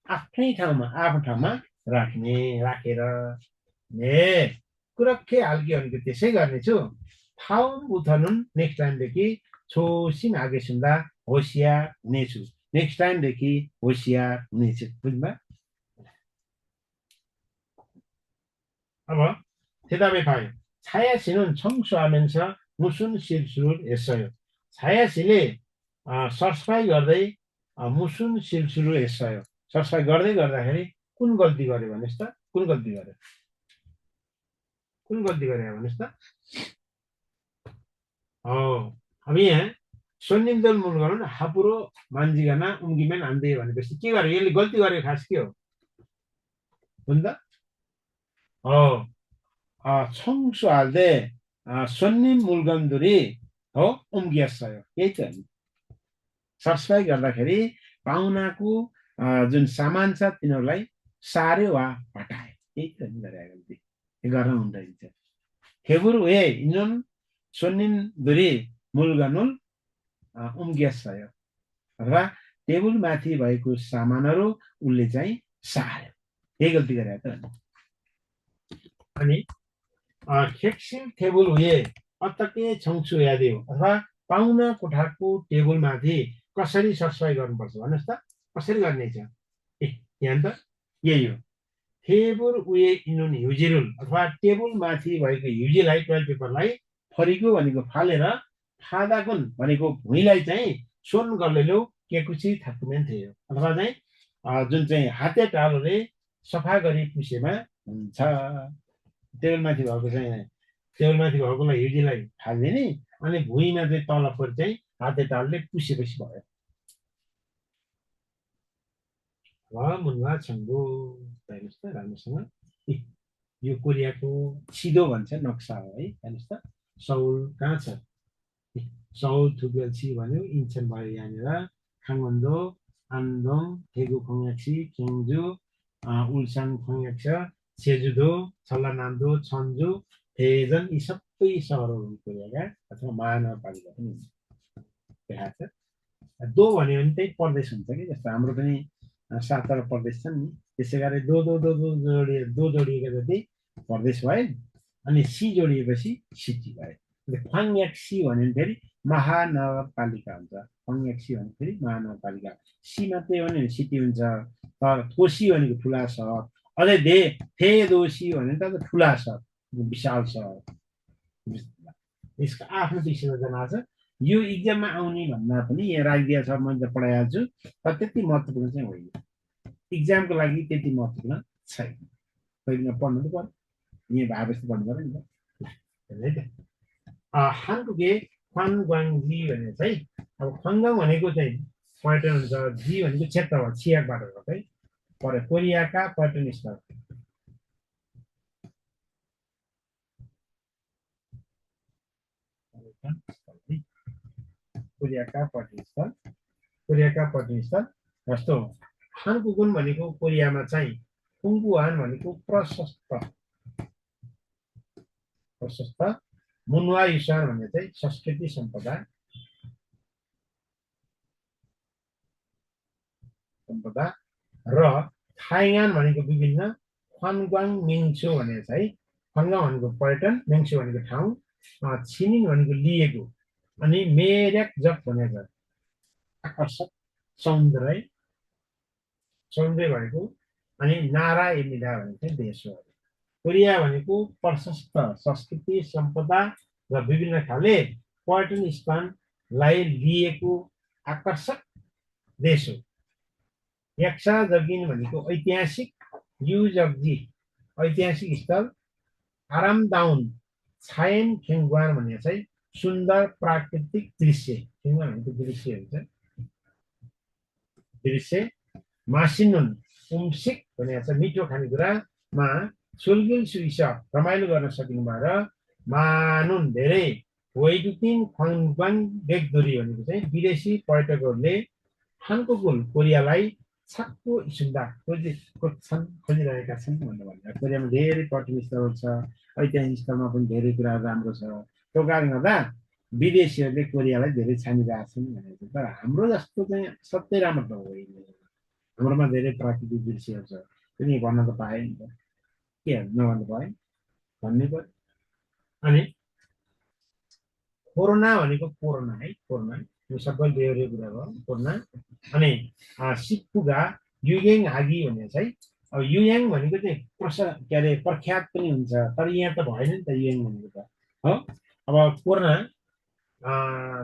आफ्नो ठाउँमा राखेर ने कुरक्खे हाल्के भनेको त्यसै गर्नेछु ठाउँ उठनुन नेक्स्ट टाइमदेखि छोसिन आगे सुन्दा होसियार हुनेछु नेक्स्ट टाइमदेखि होसियार हुनेछु बुझ्नुभयो अब थेदाबे पायो छायासिनुन छौसो आमेन्छ मुसुन सिलसुल हेर्छयो छायासीले सरसफाइ गर्दै मुसुन सिलसुल हेर्छयो सरसफाइ गर्दै गर्दाखेरि कुन गल्ती गर्यो भन्नुहोस् त कुन गल्ती गर्यो भन्नुहोस् त अब यहाँ सोनिमदल मूल गरौँ हापुरो मान्जिगाना उम्गिमेन हान्दै भनेपछि के गर्यो यसले गल्ती गरेको खास के हो हुन्छ छौसो हाल्दै सोनिम मुलगन्दुरी हो उम्गियासयो यही त सरसफाइ गर्दाखेरि पाहुनाको जुन सामान छ तिनीहरूलाई सार्यो वा हटायो यही त गरेको गल्ती गर्न हुँदैन खेबुर उहे इन्जुन सोनिम दुरी मुलगनुल उम्गियासयो अथवा टेबल माथि भएको सामानहरू उसले चाहिँ सार्यो यही गल्ती गरेको त अनि खेक्सिल टेबल उहे अतके छौसो यादेऊ अथवा पाहुना कोठाको टेबलमाथि कसरी सरसफाइ गर्नुपर्छ भन्नुहोस् त कसरी गर्ने छ यहाँ त यही हो टेबल उयो इनुन युजिरुल अथवा टेबल माथि भएको युजीलाई टोइलेट पेपरलाई फरिको भनेको फालेर फादाकुन भनेको भुइँलाई चाहिँ सोन गल्लेलो केकुची थाकुमेन थियो अथवा चाहिँ जुन चाहिँ हाते टालोले सफा गरी पुसेमा हुन्छ टेबलमाथि भएकोलाई युजीलाई फालिदिने अनि भुइँमा चाहिँ तलपट्टि चाहिँ हाते टालोले पुसेपछि भयो मुन्वा छङ्गो हेर्नुहोस् त राम्रोसँग यो कोरियाको सिधो भन्छ नक्सा हो है हेर्नुहोस् त सौल कहाँ छ सौल थुगेल्सी भन्यो इन्चन भयो यहाँनिर खाङवन्दो आन्दोङ थेगु खोङयाक्सी चेङ्जु उल्सान खोङयाक्छ सेजुदो छल्लानाम्दो छन्जु थेजन यी सबै सहरहरू हुन् कोरियाका अथवा महानगरपालिका पनि हुन्छ देखाएको छ दो भन्यो भने त्यही प्रदेश हुन्छ कि जस्तो हाम्रो पनि 7 प्रदेश छन् नि त्यसै गरी दो जोडिएका जति प्रदेश भयो अनि सी जोडिएपछि सिटी भयो ख्वाङयाक्सी भन्यो फेरि महानगरपालिका हुन्छ ख्वाङयाक्सी भन्यो फेरि महानगरपालिका सी मात्रै हो भने सिटी हुन्छ तर थोसी भनेको ठुला सहर अझै थेदोसी भन्यो त ठुला सहर विशाल सहर यसको आफ्नो विशेषता छ यो इक्जाममा आउने भन्दा पनि यहाँ राखिदिएको छ मैले त पढाइहाल्छु तर त्यति महत्त्वपूर्ण चाहिँ होइन इक्जामको लागि त्यति महत्त्वपूर्ण छैन पहिला पढ्नु त पर्यो यहाँ भए जस्तो पढ्नु पर्यो नि त हानकुके ख्वाङग्वाङजी भनेर चाहिँ अब ख्वाङगाङ भनेको चाहिँ पर्यटन हुन्छ जी भनेको क्षेत्र हो छियाकबाट हो है पर कोरियाका पर्यटन स्थल कोरियाका पर्यटन स्थल जस्तो हानकुगुन भनेको कोरियामा चाहिँ खुङ्गुहान भनेको प्रशस्त मुनवा युसान भन्ने चाहिँ संस्कृति सम्पदा र थाइगान भनेको विभिन्न ख्वाङग्वाङ मिङसो भनेको चाहिँ ख्वाङग्वाङ भनेको पर्यटन मिङसो भनेको ठाउँ छिनिङ भनेको लिएको अनि मेर्याक जप भनेको आकर्षक सौन्दर्य भनेको अनि नारा एमिडा भनेको चाहिँ देश हो कोरिया भनेको प्रशस्त संस्कृति सम्पदा र विभिन्न खाले पर्यटन स्थानलाई लिएको आकर्षक देश हो याक्सा जगिन भनेको ऐतिहासिक युजग्जी ऐतिहासिक स्थल आरामदाउन छायन खेङग्वान भन्ने चाहिँ सुन्दर प्राकृतिक दृश्य खेङग्वान भनेको दृश्य हुन्छ दृश्य मासिनुन उम्सिक भन्ने चाहिँ मिठो खानेकुरामा सुलगिल सुइस रमाइलो गर्न सकिने भएर मानुन धेरै वेइडुकिन ख्वाङग्वाङ बेगदुरी भनेको चाहिँ विदेशी पर्यटकहरूले हानकुगुल कोरियालाई छक्को सुन्दा खोजिरहेका छन् भनेर भन्दा कोरियामा धेरै पर्यटन स्थलहरू छ ऐतिहासिक स्थलमा पनि धेरै कुराहरू राम्रो छ त्यो कारणले गर्दा विदेशीहरूले कोरियालाई धेरै छानिरहेका छन् भनेको तर हाम्रो जस्तो चाहिँ सबै राम्रो त होइन हाम्रोमा धेरै प्राकृतिक दृश्यहरू छ पनि भन्न त पाएँ नि त के नभन्नु पाएँ भन्नै पर्यो अनि कोरोना भनेको कोरोना है कोरोना यो सबै बेहोरेको कुरा हो कोरोना अनि सिपुगा युयाङ हागी भन्ने चाहिँ अब युयाङ भनेको चाहिँ के अरे प्रख्यात पनि हुन्छ तर यहाँ त भएन नि त युयाङ भनेको त हो अब कोरोना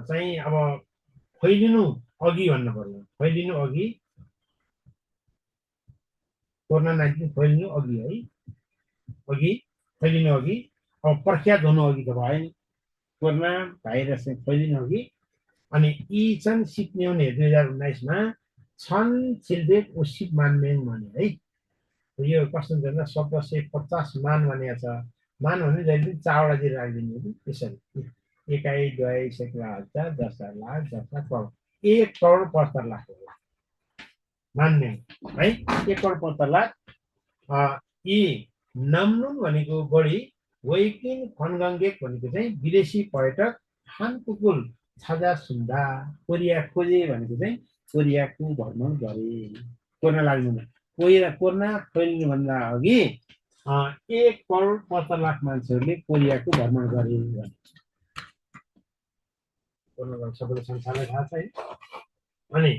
चाहिँ अब फैलिनु अघि भन्नु पर्यो फैलिनु अघि कोरोना 19 फैलिनु अघि है फैलिनु अघि अब प्रख्यात हुनु अघि त भएन कोरोना भाइरस चाहिँ फैलिनु अघि अनि यी चाहिँ सिक्नेउने 2019 मा छन् छिल्बेक उसिप मानमेङ भने है यो कस्तो हुन्छ 1750 मान भनेको छ मान भने जहिले चावडा दिएर राखिदिने हो त्यसरी एकाइ दुई सैकड़ा हजार 10 लाख 10 लाख 1 करोड 75 लाख मान्ने है 1 करोड 75 लाख यी नम्नुन भनेको बढी वेकिन खनगङ्गेक भनेको चाहिँ विदेशी पर्यटक हानकुगुल छाजा सुन्दा कोरिया खोजे भनेको चाहिँ कोरियाको भ्रमण गरे कोरोना लाग्नुमा कोरोना फैलिनुभन्दा अघि 1 करोड 75 लाख मान्छेहरूले कोरियाको भ्रमण गरे कोरोना सबैले संसारलाई थाहा छ है अनि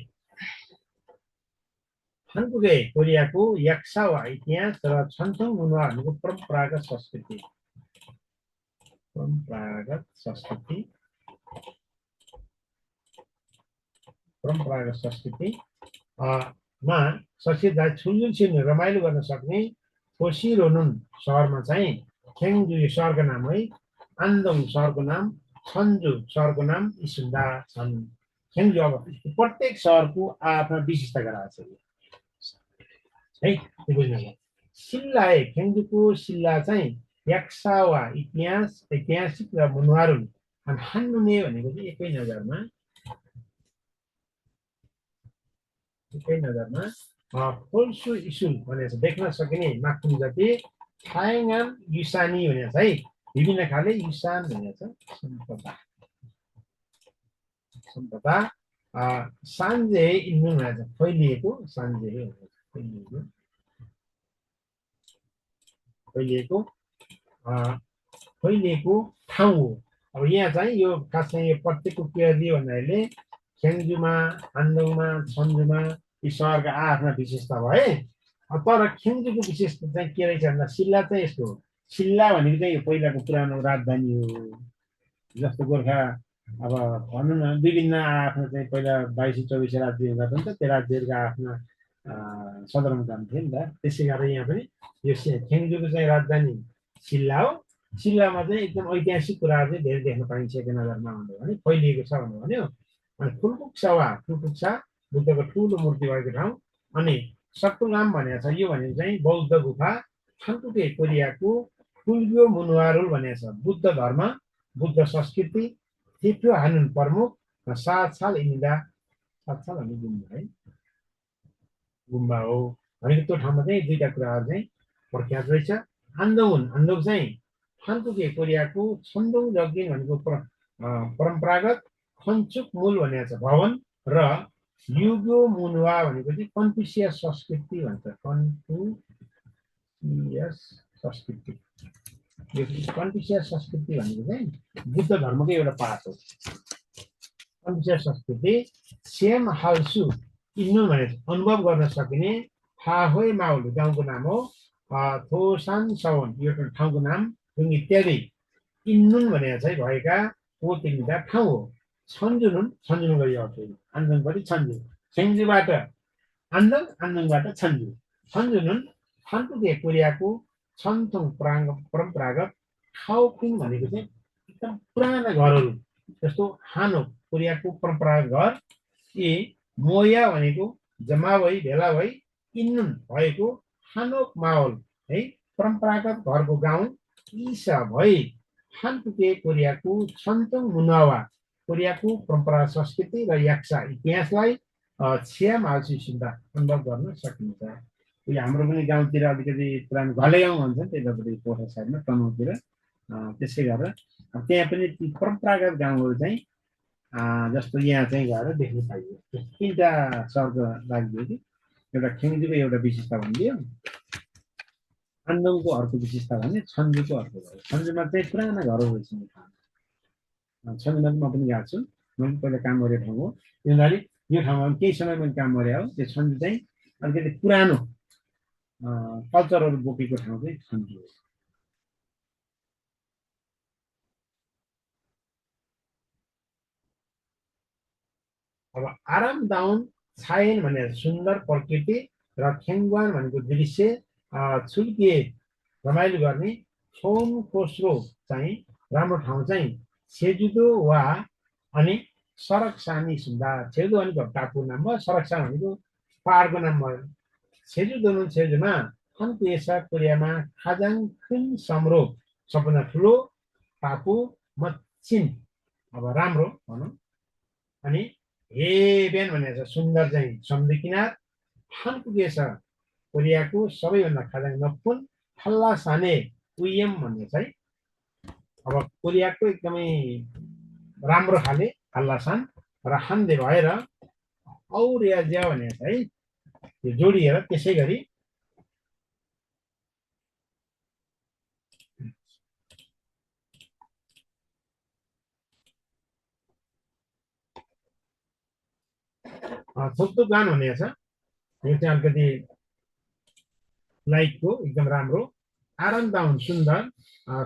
हानकुगे कोरियाको याक्सा वा इतिहास र छन्थङ मुनुवाहरूको परम्परागत संस्कृति मा सचेत छुलझुल छिर्ने रमाइलो गर्न सक्ने फोसिरोनुन सहरमा चाहिँ खेङजु यो सहरको नाम है आन्दोङ सहरको नाम छन्जु सहरको नाम यी सुन्दा छन् खेङजु अब प्रत्येक सहरको आफ्ना विशिष्टता गराएको छ है बुझ्नुभयो सिल्ला है खेङजुको सिल्ला चाहिँ याक्सा वा ऐतिहासिक र मुनवारुन अनि हान्नुने भनेको चाहिँ एकै नजरमा फोल्सु इसु भनेर देख्न सकिने माकुम जाति थाइगान युसानी भनेर चाहिँ विभिन्न खाले युसान भनेर छ सम्पदा सान्जे इन्नु भनेर फैलिएको सान्जे फैलिएको ठाउँ हो अब यहाँ चाहिँ यो खास चाहिँ यो प्रत्येकको क्रियादी भन्नाले खेङ्जुमा हान्दोङमा छन्जुमा यी सहरका आफ्ना विशेषता भए तर खेङ्जुको विशेषता चाहिँ के रहेछ भन्दा सिल्ला चाहिँ यस्तो हो सिल्ला भनेको चाहिँ यो पहिलाको पुरानो राजधानी हो जस्तो गोर्खा अब भनौँ न विभिन्न आफ्नो चाहिँ पहिला 22-24 राज्य हुँदा पनि त त्यो राज्यहरूका आफ्ना सदरमुकाम थिए नि त त्यसै गरेर यहाँ पनि यो खेङ्जुको चाहिँ राजधानी सिल्ला हो सिल्लामा चाहिँ एकदम ऐतिहासिक कुराहरू चाहिँ धेरै देख्न पाइन्छ एक नजरमा आउँदा भने फैलिएको छ भन्नु भन्यो अनि फुलपुक्सा बुद्धको ठुलो मूर्ति भएको ठाउँ अनि सप्तुगाम भनेको छ यो भनेको चाहिँ बौद्ध गुफा थान्टुके कोरियाको कुल्ग्यो मुनुवारुल भनेको छ बुद्ध धर्म बुद्ध संस्कृति थिप्यो हानुन प्रमुख सात साल भन्ने गुम्बा है गुम्बा हो भनेको त्यो ठाउँमा चाहिँ दुईटा कुराहरू चाहिँ प्रख्यात रहेछ आन्दोङ चाहिँ थान्टुके कोरियाको छन्दोङ जगिन भनेको परम्परागत खन्चुक मूल भनेको छ भवन र युग्यो मुनुवा भनेको चाहिँ कन्फ्युसियस संस्कृति भन्छ कन्फ्युसियस संस्कृति यो कन्फ्युसियस संस्कृति भनेको चाहिँ बुद्ध धर्मको एउटा पाठ हो कन्फ्युसियस संस्कृति सेम हाल्सु इन्नु भने अनुभव गर्न सकिने हाहोइ माउल गाउँको नाम हो थोसान सवन यो ठाउँको नाम इत्यादि इन्नुन भनेको चाहिँ भएका हो तिनवटा ठाउँ हो छन्जुन गयो आन्दोङबाट छन्जु खेङ्जुबाट आन्दोङबाट छन्जुन थान्टुके कोरियाको छन्तोङ परम्परागत खाओपिङ भनेको चाहिँ एकदम पुराना घरहरू जस्तो हानो कोरियाको परम्परागत घर यी मोया भनेको जम्मा भई भेला भई इन्नुन भएको हानोक माहौल है परम्परागत घरको गाउँ ईसा भई थान्टुके कोरियाको छन्तोङ मुनावा कोरियाको परम्परा संस्कृति र याक्सा इतिहासलाई छियाम हाल्सी सुन्दा अनुभव गर्न सकिन्छ यो हाम्रो पनि गाउँतिर अलिकति पुरानो घले गाउँ भन्छ त्यतापट्टि पोखरा साइडमा तनहुँतिर त्यसै गरेर त्यहाँ पनि ती परम्परागत गाउँहरू चाहिँ जस्तो यहाँ चाहिँ गएर देख्न पाइयो तिनवटा शब्द राखिदियो कि एउटा खेङ्जुको एउटा विशेषता भनिदियो आन्दोङको अर्को विशेषता भने छन्जुको अर्को भयो छन्जुमा चाहिँ पुराना घरहरू रहेछ छन्जुमा म पनि गएको छु मैले पहिला काम गरेको ठाउँ हो किनभने यो ठाउँमा केही समय मैले काम गरे हो त्यो छन्जु चाहिँ अलिकति पुरानो कल्चरहरू बोकेको ठाउँ चाहिँ छन्जु हो अब आरामदाउन छायन भनेर सुन्दर प्रकृति र खेङ्गवान भनेको दृश्य छुल्किए रमाइलो गर्ने छोन खोस्रो चाहिँ राम्रो ठाउँ चाहिँ छेजुदो वा अनि सरकसानी सुन्दा छेजुदो भनेको टापु नाम भयो सरकसान भनेको पहाडको नाम भयो छेजुमा अन्त्यसा कोरियामा खाजाङ खुन समरो सबभन्दा ठुलो टापु मच्छिन अब राम्रो भनौँ अनि हेबेन भनेको छ सुन्दर चाहिँ समुद्री किनार थान्टुके कोरियाको सबैभन्दा खाजाङ नपुन हल्ला साने उयम भन्ने चाहिँ अब कोरियाको एकदमै राम्रो खाले हल्लासान र हान्दे भएर और्याज्या भनेको छ है त्यो जोडिएर त्यसै गरी थोक्तो गान भनेको छ यो चाहिँ अलिकति लाइटको एकदम राम्रो आरामदाउन सुन्दर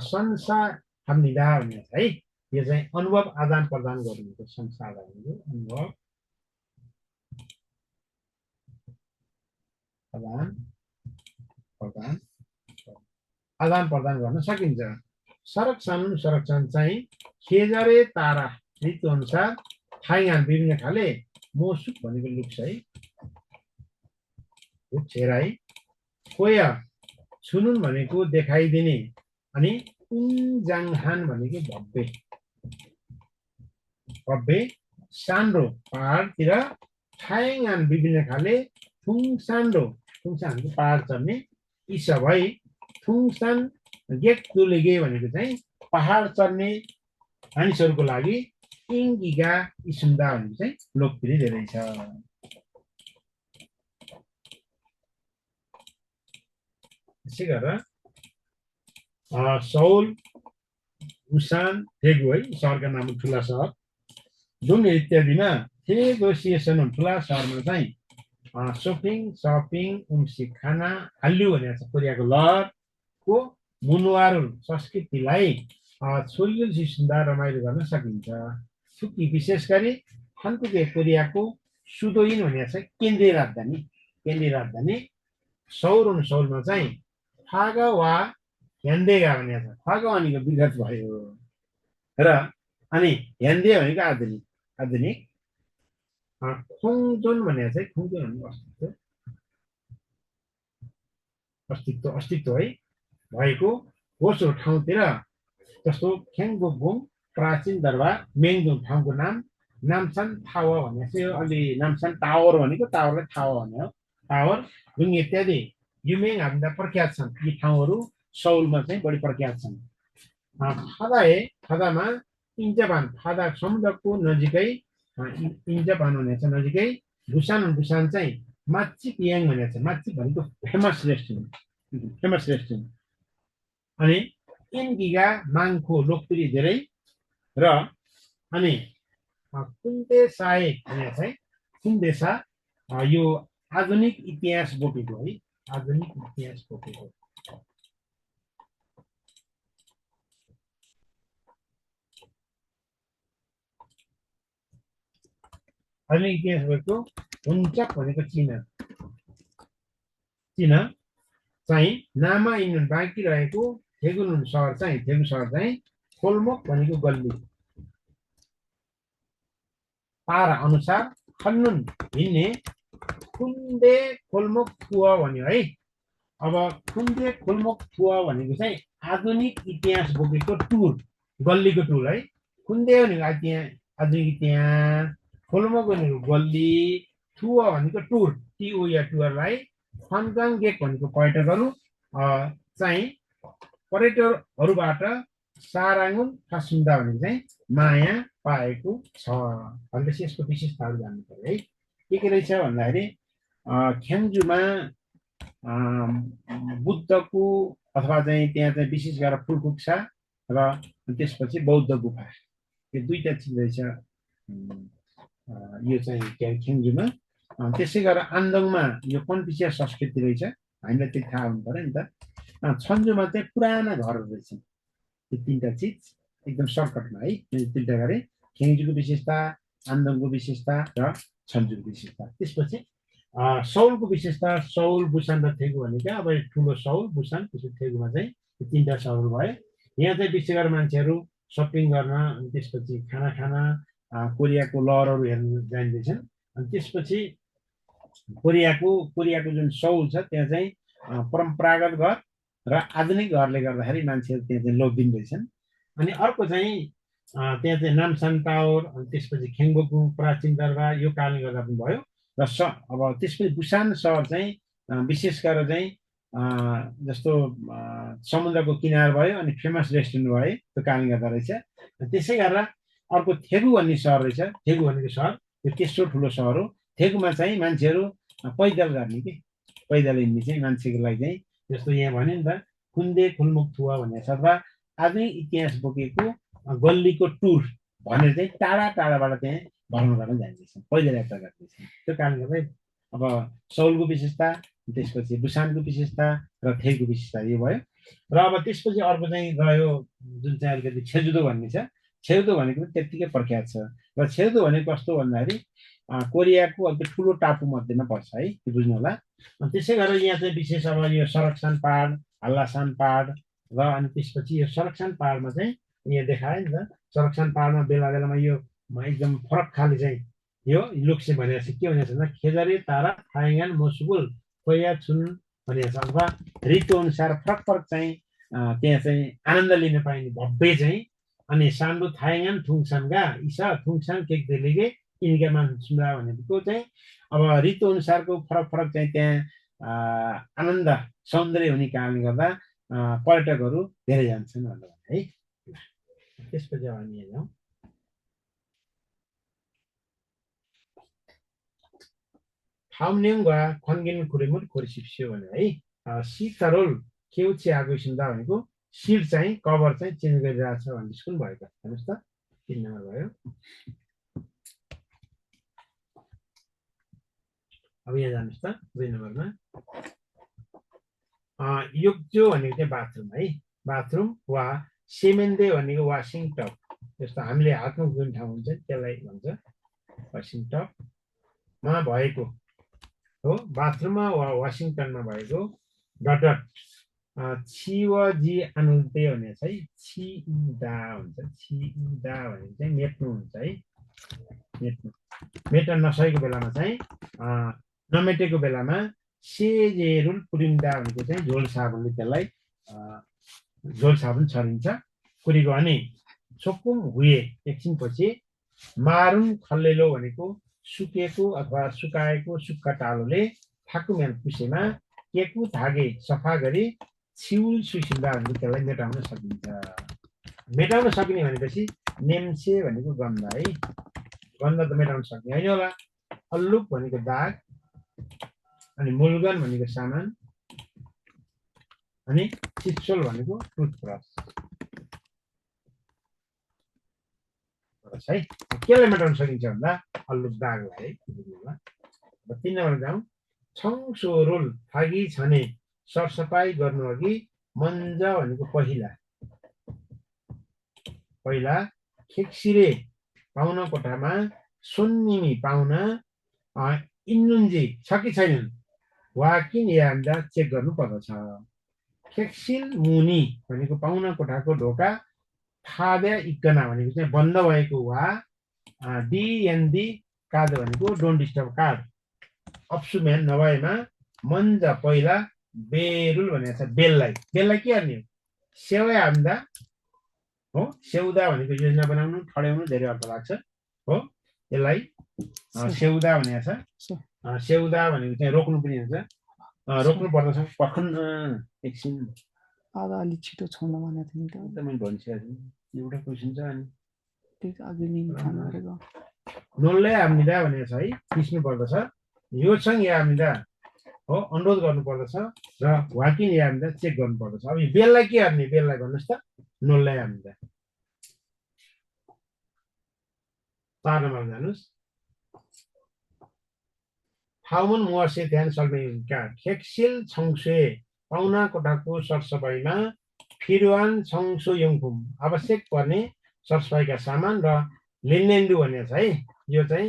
संसार हामीदा भनेको छ है यो चाहिँ अनुभव आदान प्रदान गर्नुको संसार अनुभव आदान प्रदान गर्न सकिन्छ संरक्षण चाहिँ खेजरे तारा ऋतु अनुसार थाइगान विभिन्न खाले मोसुक भनेको लुक्स है छेराई कोया छुनुन भनेको देखाइदिने अनि उन्जाङहान भनेको भव्य सान्डो पहाडतिर थाइगान विभिन्न खाले थुङसान्डो पहाड चढ्ने यी सबै थुङसान गेक तुलेगे भनेको चाहिँ पहाड चढ्ने मानिसहरूको लागि इङ्गिगा इसुन्दा भनेको चाहिँ लोकप्रिय धेरै छ त्यसै गरेर सौल बुसान थेगु है सहरका नाम ठुला सहर जुन इत्यादिमा थेगु सिएसन ठुला सहरमा चाहिँ सपिङ उम्सी खाना हाल्यु भनेको छ कोरियाको लहरको मुनुवारुल संस्कृतिलाई छोरियो सुन्दा रमाइलो गर्न सकिन्छ सुकी विशेष गरी हन्तुके कोरियाको सुदोइन भनेको छ केन्द्रीय राजधानी सौलमा चाहिँ फागा वा ह्यान्डेगा भनेको छ फागा भनेको विगत भयो र अनि ह्यान्डे भनेको आधुनिक खोङजोन भनेको चाहिँ खोङजोन भनेको अस्तित्व है भएको होस् ठाउँतिर जस्तो ख्याङबोबोङ प्राचीन दरबार मेङदोङ ठाउँको नाम नामसान थावा भनेको चाहिँ अलि नामसान टावर भनेको टावरलाई थावा भन्ने हो टावर जुन इत्यादि युमेङ हामीदा प्रख्यात छन् यी ठाउँहरू सौलमा चाहिँ बढी प्रख्यात छन् फादामा फादा समुद्रको नजिकै इन्जापान भनेको छ नजिकै बुसान चाहिँ माची पियाङ भनेको छ माची भनेको फेमस रेस्टुरेन्ट अनि इन्गिगा माङको लोकप्रिय धेरै र अनि कुन्देसाए भनेको चाहिँ कुन्देसा यो आधुनिक इतिहास बोकेको है आधुनिक इतिहास बोकेको आधुनिक इतिहास बोकेको हुन्चक भनेको चिना चाहिँ नामा इन्डोन बाँकी रहेको थेगु सहर चाहिँ खोलमोक भनेको गल्ली तारा अनुसार खन्नुन हिँड्ने खुन्दे खोलमोक फुवा भन्यो है अब खुन्दे खोलमोक फुवा भनेको चाहिँ आधुनिक इतिहास बोकेको टुर गल्लीको टुर है खुन्दे भनेको आधुनिक इतिहास खोलमोक भनेको गल्ली थुवा भनेको टुर टिओया टुरलाई फन्गाङ गेक भनेको पर्यटकहरूबाट साराङुन फासुन्दा भनेको चाहिँ माया पाएको छ भनेपछि यसको विशेषताहरू जान्नु पर्यो है के रहेछ भन्दाखेरि ख्याङ्जुमा बुद्धको अथवा चाहिँ त्यहाँ चाहिँ विशेष गरेर फुलकुक्सा र त्यसपछि बौद्ध गुफा यो दुईटा चिज रहेछ यो चाहिँ ख्याङ्जुमा त्यसै गरेर आन्दोङमा यो कन्फुसियस संस्कृति रहेछ हामीलाई त्यो थाहा हुनु पर्यो नि त छन्जुमा चाहिँ पुराना घरहरू रहेछन् यो तीनटा चिज एकदम सर्टकटमा है तीनटा गरे ख्याङ्जुको विशेषता आन्दोङको विशेषता र छन्जुको विशेषता त्यसपछि सौलको विशेषता सौल बुसान र थेगु भनेको अब ठुलो सौल बुसान त्यसपछि थेगुमा चाहिँ तीनटा सहरहरू भयो यहाँ चाहिँ विशेष गरेर मान्छेहरू सपिङ गर्न अनि त्यसपछि खाना कोरियाको लहरहरू हेर्न जाँदैछन् अनि त्यसपछि कोरियाको जुन सौल छ त्यहाँ चाहिँ परम्परागत घर र आधुनिक घरले गर्दाखेरि मान्छेहरू त्यहाँ चाहिँ लोभिँदैछन् अनि अर्को चाहिँ त्यहाँ चाहिँ नामसान टावर अनि त्यसपछि ख्याङ्बोकुङ प्राचीन दरबार यो कारणले गर्दा पनि भयो र अब त्यसपछि बुसान सहर चाहिँ विशेष गरेर चाहिँ जस्तो समुद्रको किनार भयो अनि फेमस रेस्टुरेन्ट भयो त्यो कारणले गर्दा रहेछ त्यसै गरेर अर्को थेगु भन्ने सहर रहेछ थेगु भनेको सहर यो तेस्रो ठुलो सहर हो थेगुमा चाहिँ मान्छेहरू पैदल गर्ने कि पैदल हिँड्ने चाहिँ मान्छेको लागि चाहिँ जस्तो यहाँ भन्यो नि त खुन्दे खुलमुक थुवा भनेको छ अथवा आधुनिक इतिहास बोकेको गल्लीको टुर भनेर चाहिँ टाढाबाट त्यहाँ भ्रमण गर्न जाँदैछन् पैदल यात्रा गर्दैछन् त्यो कारणले गर्दै अब सौलको विशेषता त्यसपछि बुसानको विशेषता र थेगुको विशेषता यो भयो र अब त्यसपछि अर्को चाहिँ रह्यो जुन चाहिँ अलिकति छेजुदो भन्ने छ छेउदो भनेको पनि त्यत्तिकै प्रख्यात छ र छेउदो भनेको कस्तो भन्दाखेरि कोरियाको अलिक ठुलो टापु मध्येमा पर्छ है त्यो बुझ्नु होला त्यसै गरेर यहाँ चाहिँ विशेष अब यो सरक्सान पहाड हल्लासान पहाड र अनि त्यसपछि यो सरक्सान पहाडमा चाहिँ यहाँ देखायो नि त सरक्सान पहाडमा बेलामा यो एकदम फरक खाले चाहिँ यो लुक्से भनेको चाहिँ के भनेको छ भन्दा खेजरे तारा थाइगान मोसुबुल कोया छुन भनेको छ अथवा ऋतु अनुसार फरक चाहिँ त्यहाँ चाहिँ आनन्द लिन पाइने भव्य चाहिँ अनि सान्डो थाइगान थुङसानगा इसा थुङसान केकदेलेगे यिनका मान्छुरा भनेको चाहिँ अब ऋतु अनुसारको फरक चाहिँ त्यहाँ आनन्द सौन्दर्य हुने कारणले गर्दा पर्यटकहरू धेरै जान्छन् भन्नु है त्यसपछि हामी हेरौँ ठाउँनेङवा खन्गिन कुरेमुट कोरिसिप्सियो भने है सितरोल केउची आगो सुन्दा भनेको सिट चाहिँ कभर चाहिँ चेन्ज गरिरहेको छ भन्ने स्कुल भएको हेर्नुहोस् त 3 नम्बर भयो। अब यहाँ जानुहोस् त 2 नम्बरमा योग्यो भनेको चाहिँ बाथरुम है, बाथरुम वा सेमेन्दे भनेको वासिङ टप, जस्तो हामीले हातमा धुने ठाउँ हुन्छ त्यसलाई भन्छ वासिङ टपमा भएको हो, बाथरुममा वा वासिङटनमा भएको डट छिवजी अनुल्ते भने चाहिँ छिउदा हुन्छ, छिउदा भने चाहिँ मेट्नु हुन्छ है, मेट्न नसकेको बेलामा चाहिँ नमेटेको बेलामा सेजेरुल पुरिन्दा भनेको चाहिँ झोल साबुनले त्यसलाई झोल साबुन छरिन्छ कुरीको अनि सोकुम हुए एकछिनपछि मारुन खल्लेलो भनेको सुकेको अथवा सुकाएको सुक्खा टालोले थाकुम्यान पुसेमा केकु धागे सफा गरी छिउल सुसिन्दा भनेको त्यसलाई मेटाउन सकिन्छ। मेटाउन सकिने भनेपछि नेम्से भनेको गन्ध है, गन्ध त मेटाउन सक्ने होइन होला। अल्लुक भनेको दाग अनि मुलगन भनेको सामान अनि चिप्सोल भनेको टुथब्रस है। केले मेटाउन सकिन्छ भन्दा अल्लुक दागलाई है। 3 नम्बर जाउँ। छङसोरोल फागी छने सरसफाई गर्नु अघि मन्जा भनेको पहिला खेक्सिरे पाहुना कोठामा सोन्निमी पाहुना इन्नुन्जी छ कि छैनन् वाकिन यान्दा चेक गर्नु पर्दछ। खेक्सिल मुनि भनेको पाहुना कोठाको ढोका फादे इक्कना भनेको चाहिँ बन्द भएको वा डिएनडी कार्ड भनेको डोन्ट डिस्टर्ब कार्ड अप्सुमेन नभएमा मन्जा पहिला बेरुल भनेको छ बेललाई के गर्ने हो सेवा हाम्दा हो, सेउदा भनेको योजना बनाउनु ठड्याउनु धेरै अर्थ लाग्छ हो, यसलाई सेउदा भनेको छ। सेउदा भनेको चाहिँ रोक्नु पनि हुन्छ, रोक्नु पर्दछ पखन एकछिन आधा अलि छिटो छोड्न भनेको थिएँ नि त मैले भनिसकेको छु एउटा क्वेसन छ अनि त्यही अघि नै थाहा गरेको नोल्लै आम्निदा भनेको छ है, पिस्नु पर्दछ यो सँग या आम्निदा हो अनुरोध गर्नु पर्दछ र वाकिन या आम्निदा चेक गर्नु पर्दछ। अब यो बेललाई के गर्ने, बेललाई भन्नुहोस् त नोल्लै आम्निदा। 4 नम्बर जानुस्। थाउमन मुवासे ध्यान सल्मेका खेक्सिल छङसुए पाहुना कोठाको सरसफाइमा फिरुवान छङसु यङफुम आवश्यक पर्ने सरसफाइका सामान र लिनेन्डु भनेको छ है। यो चाहिँ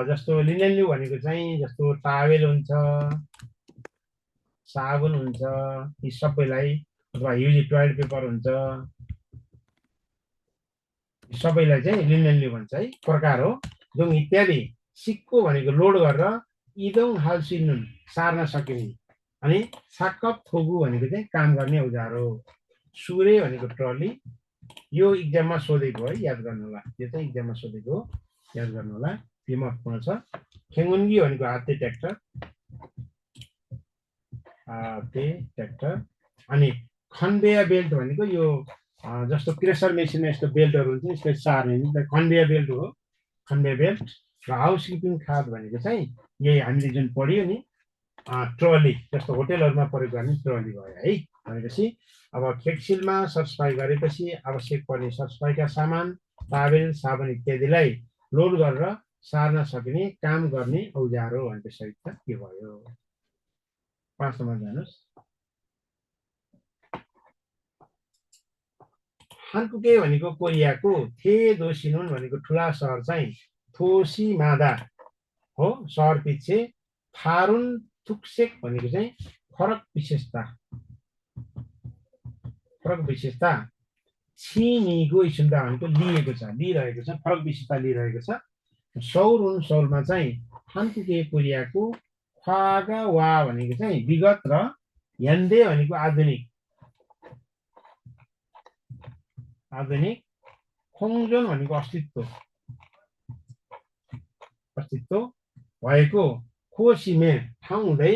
जस्तो लिनेन्डु भनेको चाहिँ जस्तो टावेल हुन्छ, साबुन हुन्छ, यी सबैलाई अथवा युज टोयलेट पेपर हुन्छ, सबैलाई चाहिँ लिनेन्डु भन्छ है, प्रकार हो। जुन इत्यादि सिक्को भनेको लोड गरेर इदोङ हालसिनुन सार्न सकिने अनि साकप थोगु भनेको चाहिँ काम गर्ने औजार हो। सुरे भनेको ट्रली, यो इक्जाममा सोधेको है, याद गर्नु होला, यो चाहिँ इक्जाममा सोधेको हो, याद गर्नु होला, यो महत्त्वपूर्ण छ। खेङ्गुन्गी भनेको हाते ट्र्याक्टर, अनि खन्वेयर बेल्ट भनेको यो जस्तो क्रेसर मेसिनमा यस्तो बेल्टहरू हुन्छ यसलाई सार्ने खन्वेयर बेल्ट हो, खन्वेयर बेल्ट। र हाउसकिपिङ खाद भनेको चाहिँ यही हामीले जुन पढ्यो नि ट्रली, जस्तो होटेलहरूमा प्रयोग गर्ने ट्रली भयो है। भनेपछि अब खेक्सिलमा सरसफाइ गरेपछि आवश्यक पर्ने सरसफाइका सामान टावेल साबुन इत्यादिलाई लोड गरेर सार्न सकिने काम गर्ने औजार हो भनेपछि के भयो। 5 नम्बर जानुहोस्। हानकुके भनेको कोरियाको, थे दोसिनुन भनेको ठुला सहर चाहिँ थोसिमादा हो सहर पछि, थारुन थुक्सेक भनेको चाहिँ फरक विशेषता, छिनिगो इसुन्दा भनेको लिएको छ, लिइरहेको छ, फरक विशेषता लिइरहेको छ। सौरुन सौरमा चाहिँ हानकुके कोरियाको, ख्वागा वा भनेको चाहिँ विगत र यान्दे भनेको आधुनिक, खोङजोन भनेको अस्तित्व भएको, खोसिमे ठाउँ हुँदै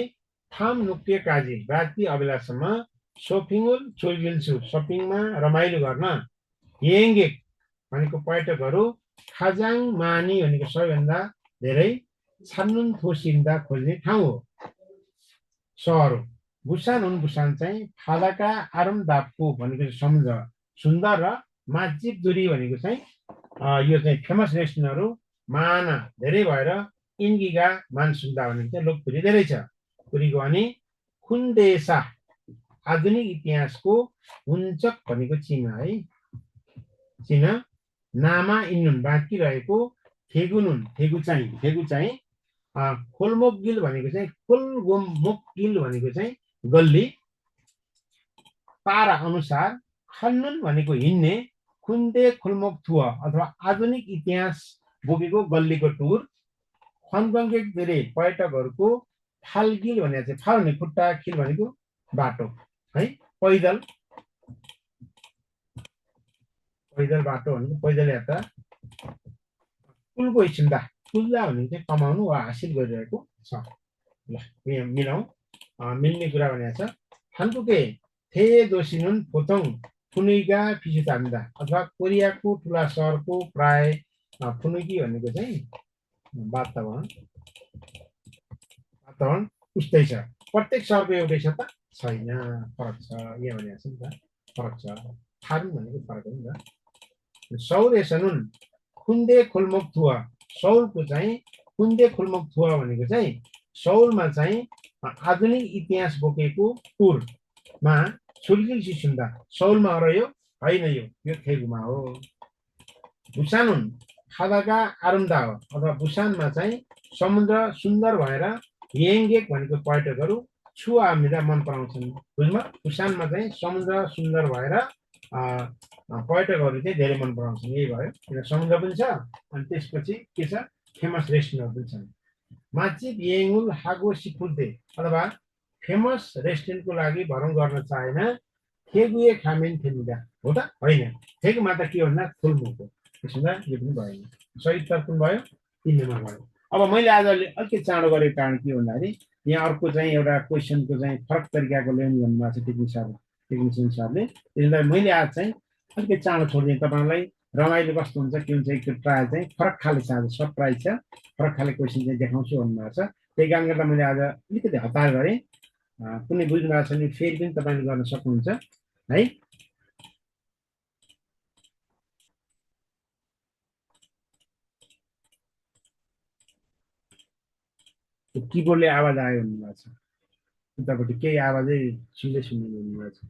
ठाम नुक्ते काजी राति अबेलासम्म सोपिङुल चोइगिल्छु सपिङमा रमाइलो गर्न, येङ्गेक भनेको पर्यटकहरू, खाजाङ मानी भनेको सबैभन्दा धेरै छान्नुन थोसिन्दा खोज्ने ठाउँ हो, सहर हो। बुसान हुन् बुसान चाहिँ फालाका आरामदायकको भनेको चाहिँ समुद्र सुन्दर र माजिब दुरी भनेको चाहिँ यो चाहिँ फेमस रेस्टुरेन्टहरू मान धेरै भएर इन्गिगा मानसुन्दा भनेको चाहिँ लोकप्रिय धेरै छ कुरीको अनि खुन्देसा आधुनिक इतिहासको हुन्चक भनेको चिन है चिन नामा इन्नुन बाँकी रहेको थेगुनुन थेगु चाहिँ खोलमोकगिल भनेको चाहिँ खोलगोमोकगिल भनेको चाहिँ गल्ली पारा अनुसार खन्नुन भनेको हिँड्ने खुन्डे खोलमोक थुवा अथवा आधुनिक इतिहास बोकेको गल्लीको टुर खनगङ्गे धेरै पर्यटकहरूको फालगिल भनेको चाहिँ फाल भने खुट्टा खिल भनेको बाटो है पैदल बाटो भनेको पैदल यात्रा कुलको इच्छिन्दा कुल्दा भनेको चाहिँ कमाउनु वा हासिल गरिरहेको छ ल यहाँ मिलाउँ मिल्ने कुरा भनेको छ हान्टुके थे दोसिनुन फोथोङ फुनुइगा फिसुतान्दा अथवा कोरियाको ठुला सहरको प्राय फुनुकी भनेको चाहिँ वातावरण उस्तै छ प्रत्येक सहरको एउटै छ त छैन फरक छ यहाँ भनेको छ नि त फरक छ थारू भनेको फरक हो नि त सौरेसनुन खुन्दे खोलमोक थुवा सौलको चाहिँ खुन्दे खोलमोक थुवा भनेको चाहिँ सौलमा चाहिँ आधुनिक इतिहास बोकेको टुरमा छुल्किल सुन्दा सौलमा रह्यो होइन यो थेगुमा हो बुसानुन खादाका आरम्दा हो अथवा बुसानमा चाहिँ समुद्र सुन्दर भएर येङ्गेक भनेको पर्यटकहरू छुवा मिदा मन पराउँछन् बुझ्नु बुसानमा चाहिँ समुद्र सुन्दर भएर पर्यटकहरू चाहिँ धेरै मन पराउँछन् यही भयो किन समुद्र पनि छ अनि त्यसपछि के छ फेमस रेस्टुरेन्टहरू पनि छन् माचिप येङुल हागो सिफुल्ते अथवा फेमस रेस्टुरेन्टको लागि भरौँ गर्न चाहेन थेगुए खामेन थेमुदा हो त होइन थेगुमा त के भन्दा फुलमुको त्यसमा यो पनि भएन सही उत्तर पनि भयो 3 नम्बर भयो अब मैले आज अलिकति चाँडो गरेको कारण के भन्दाखेरि यहाँ अर्को चाहिँ एउटा क्वेसनको चाहिँ फरक तरिकाको ल्याउनु भन्नुभएको छ टेक्निसियन सरले त्यसलाई मैले आज चाहिँ अलिकति चाँडो छोडिदिएँ तपाईँलाई रमाइलो कस्तो हुन्छ के हुन्छ एक ट्रायल चाहिँ फरक खाले छ आज सरप्राइज छ फरक खाले क्वेसन चाहिँ देखाउँछु भन्नुभएको छ त्यही कारणले गर्दा मैले आज अलिकति हतार गरेँ कुनै बुझ्नु भएको छ भने फेरि पनि तपाईँले गर्न सक्नुहुन्छ है किबोर्डले आवाज आयो भन्नुभएको छ उतापट्टि केही आवाजै सुन्दै भन्नुभएको छ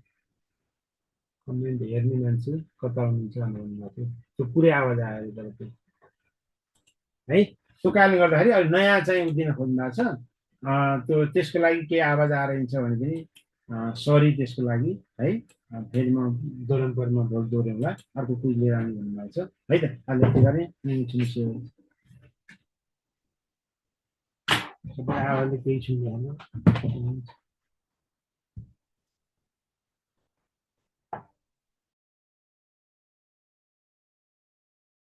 कमेन्ट हेर्ने मान्छे कता हुनुहुन्छ भन्नुभएको थियो त्यो पुरै आवाज आयो उतापट्टि है त्यो कारणले गर्दाखेरि अहिले नयाँ चाहिँ दिन खोज्नु भएको छ त्यो त्यसको लागि केही आवाज आइरहन्छ भने पनि सरी त्यसको लागि है फेरि म दोहोऱ्याउनु पर्ने म भोट दोहोऱ्याउँला अर्को कुछ लिएर आउने भन्नुभएको छ है त आज यति गरेँ सबै आवाजले केही सुन्दैन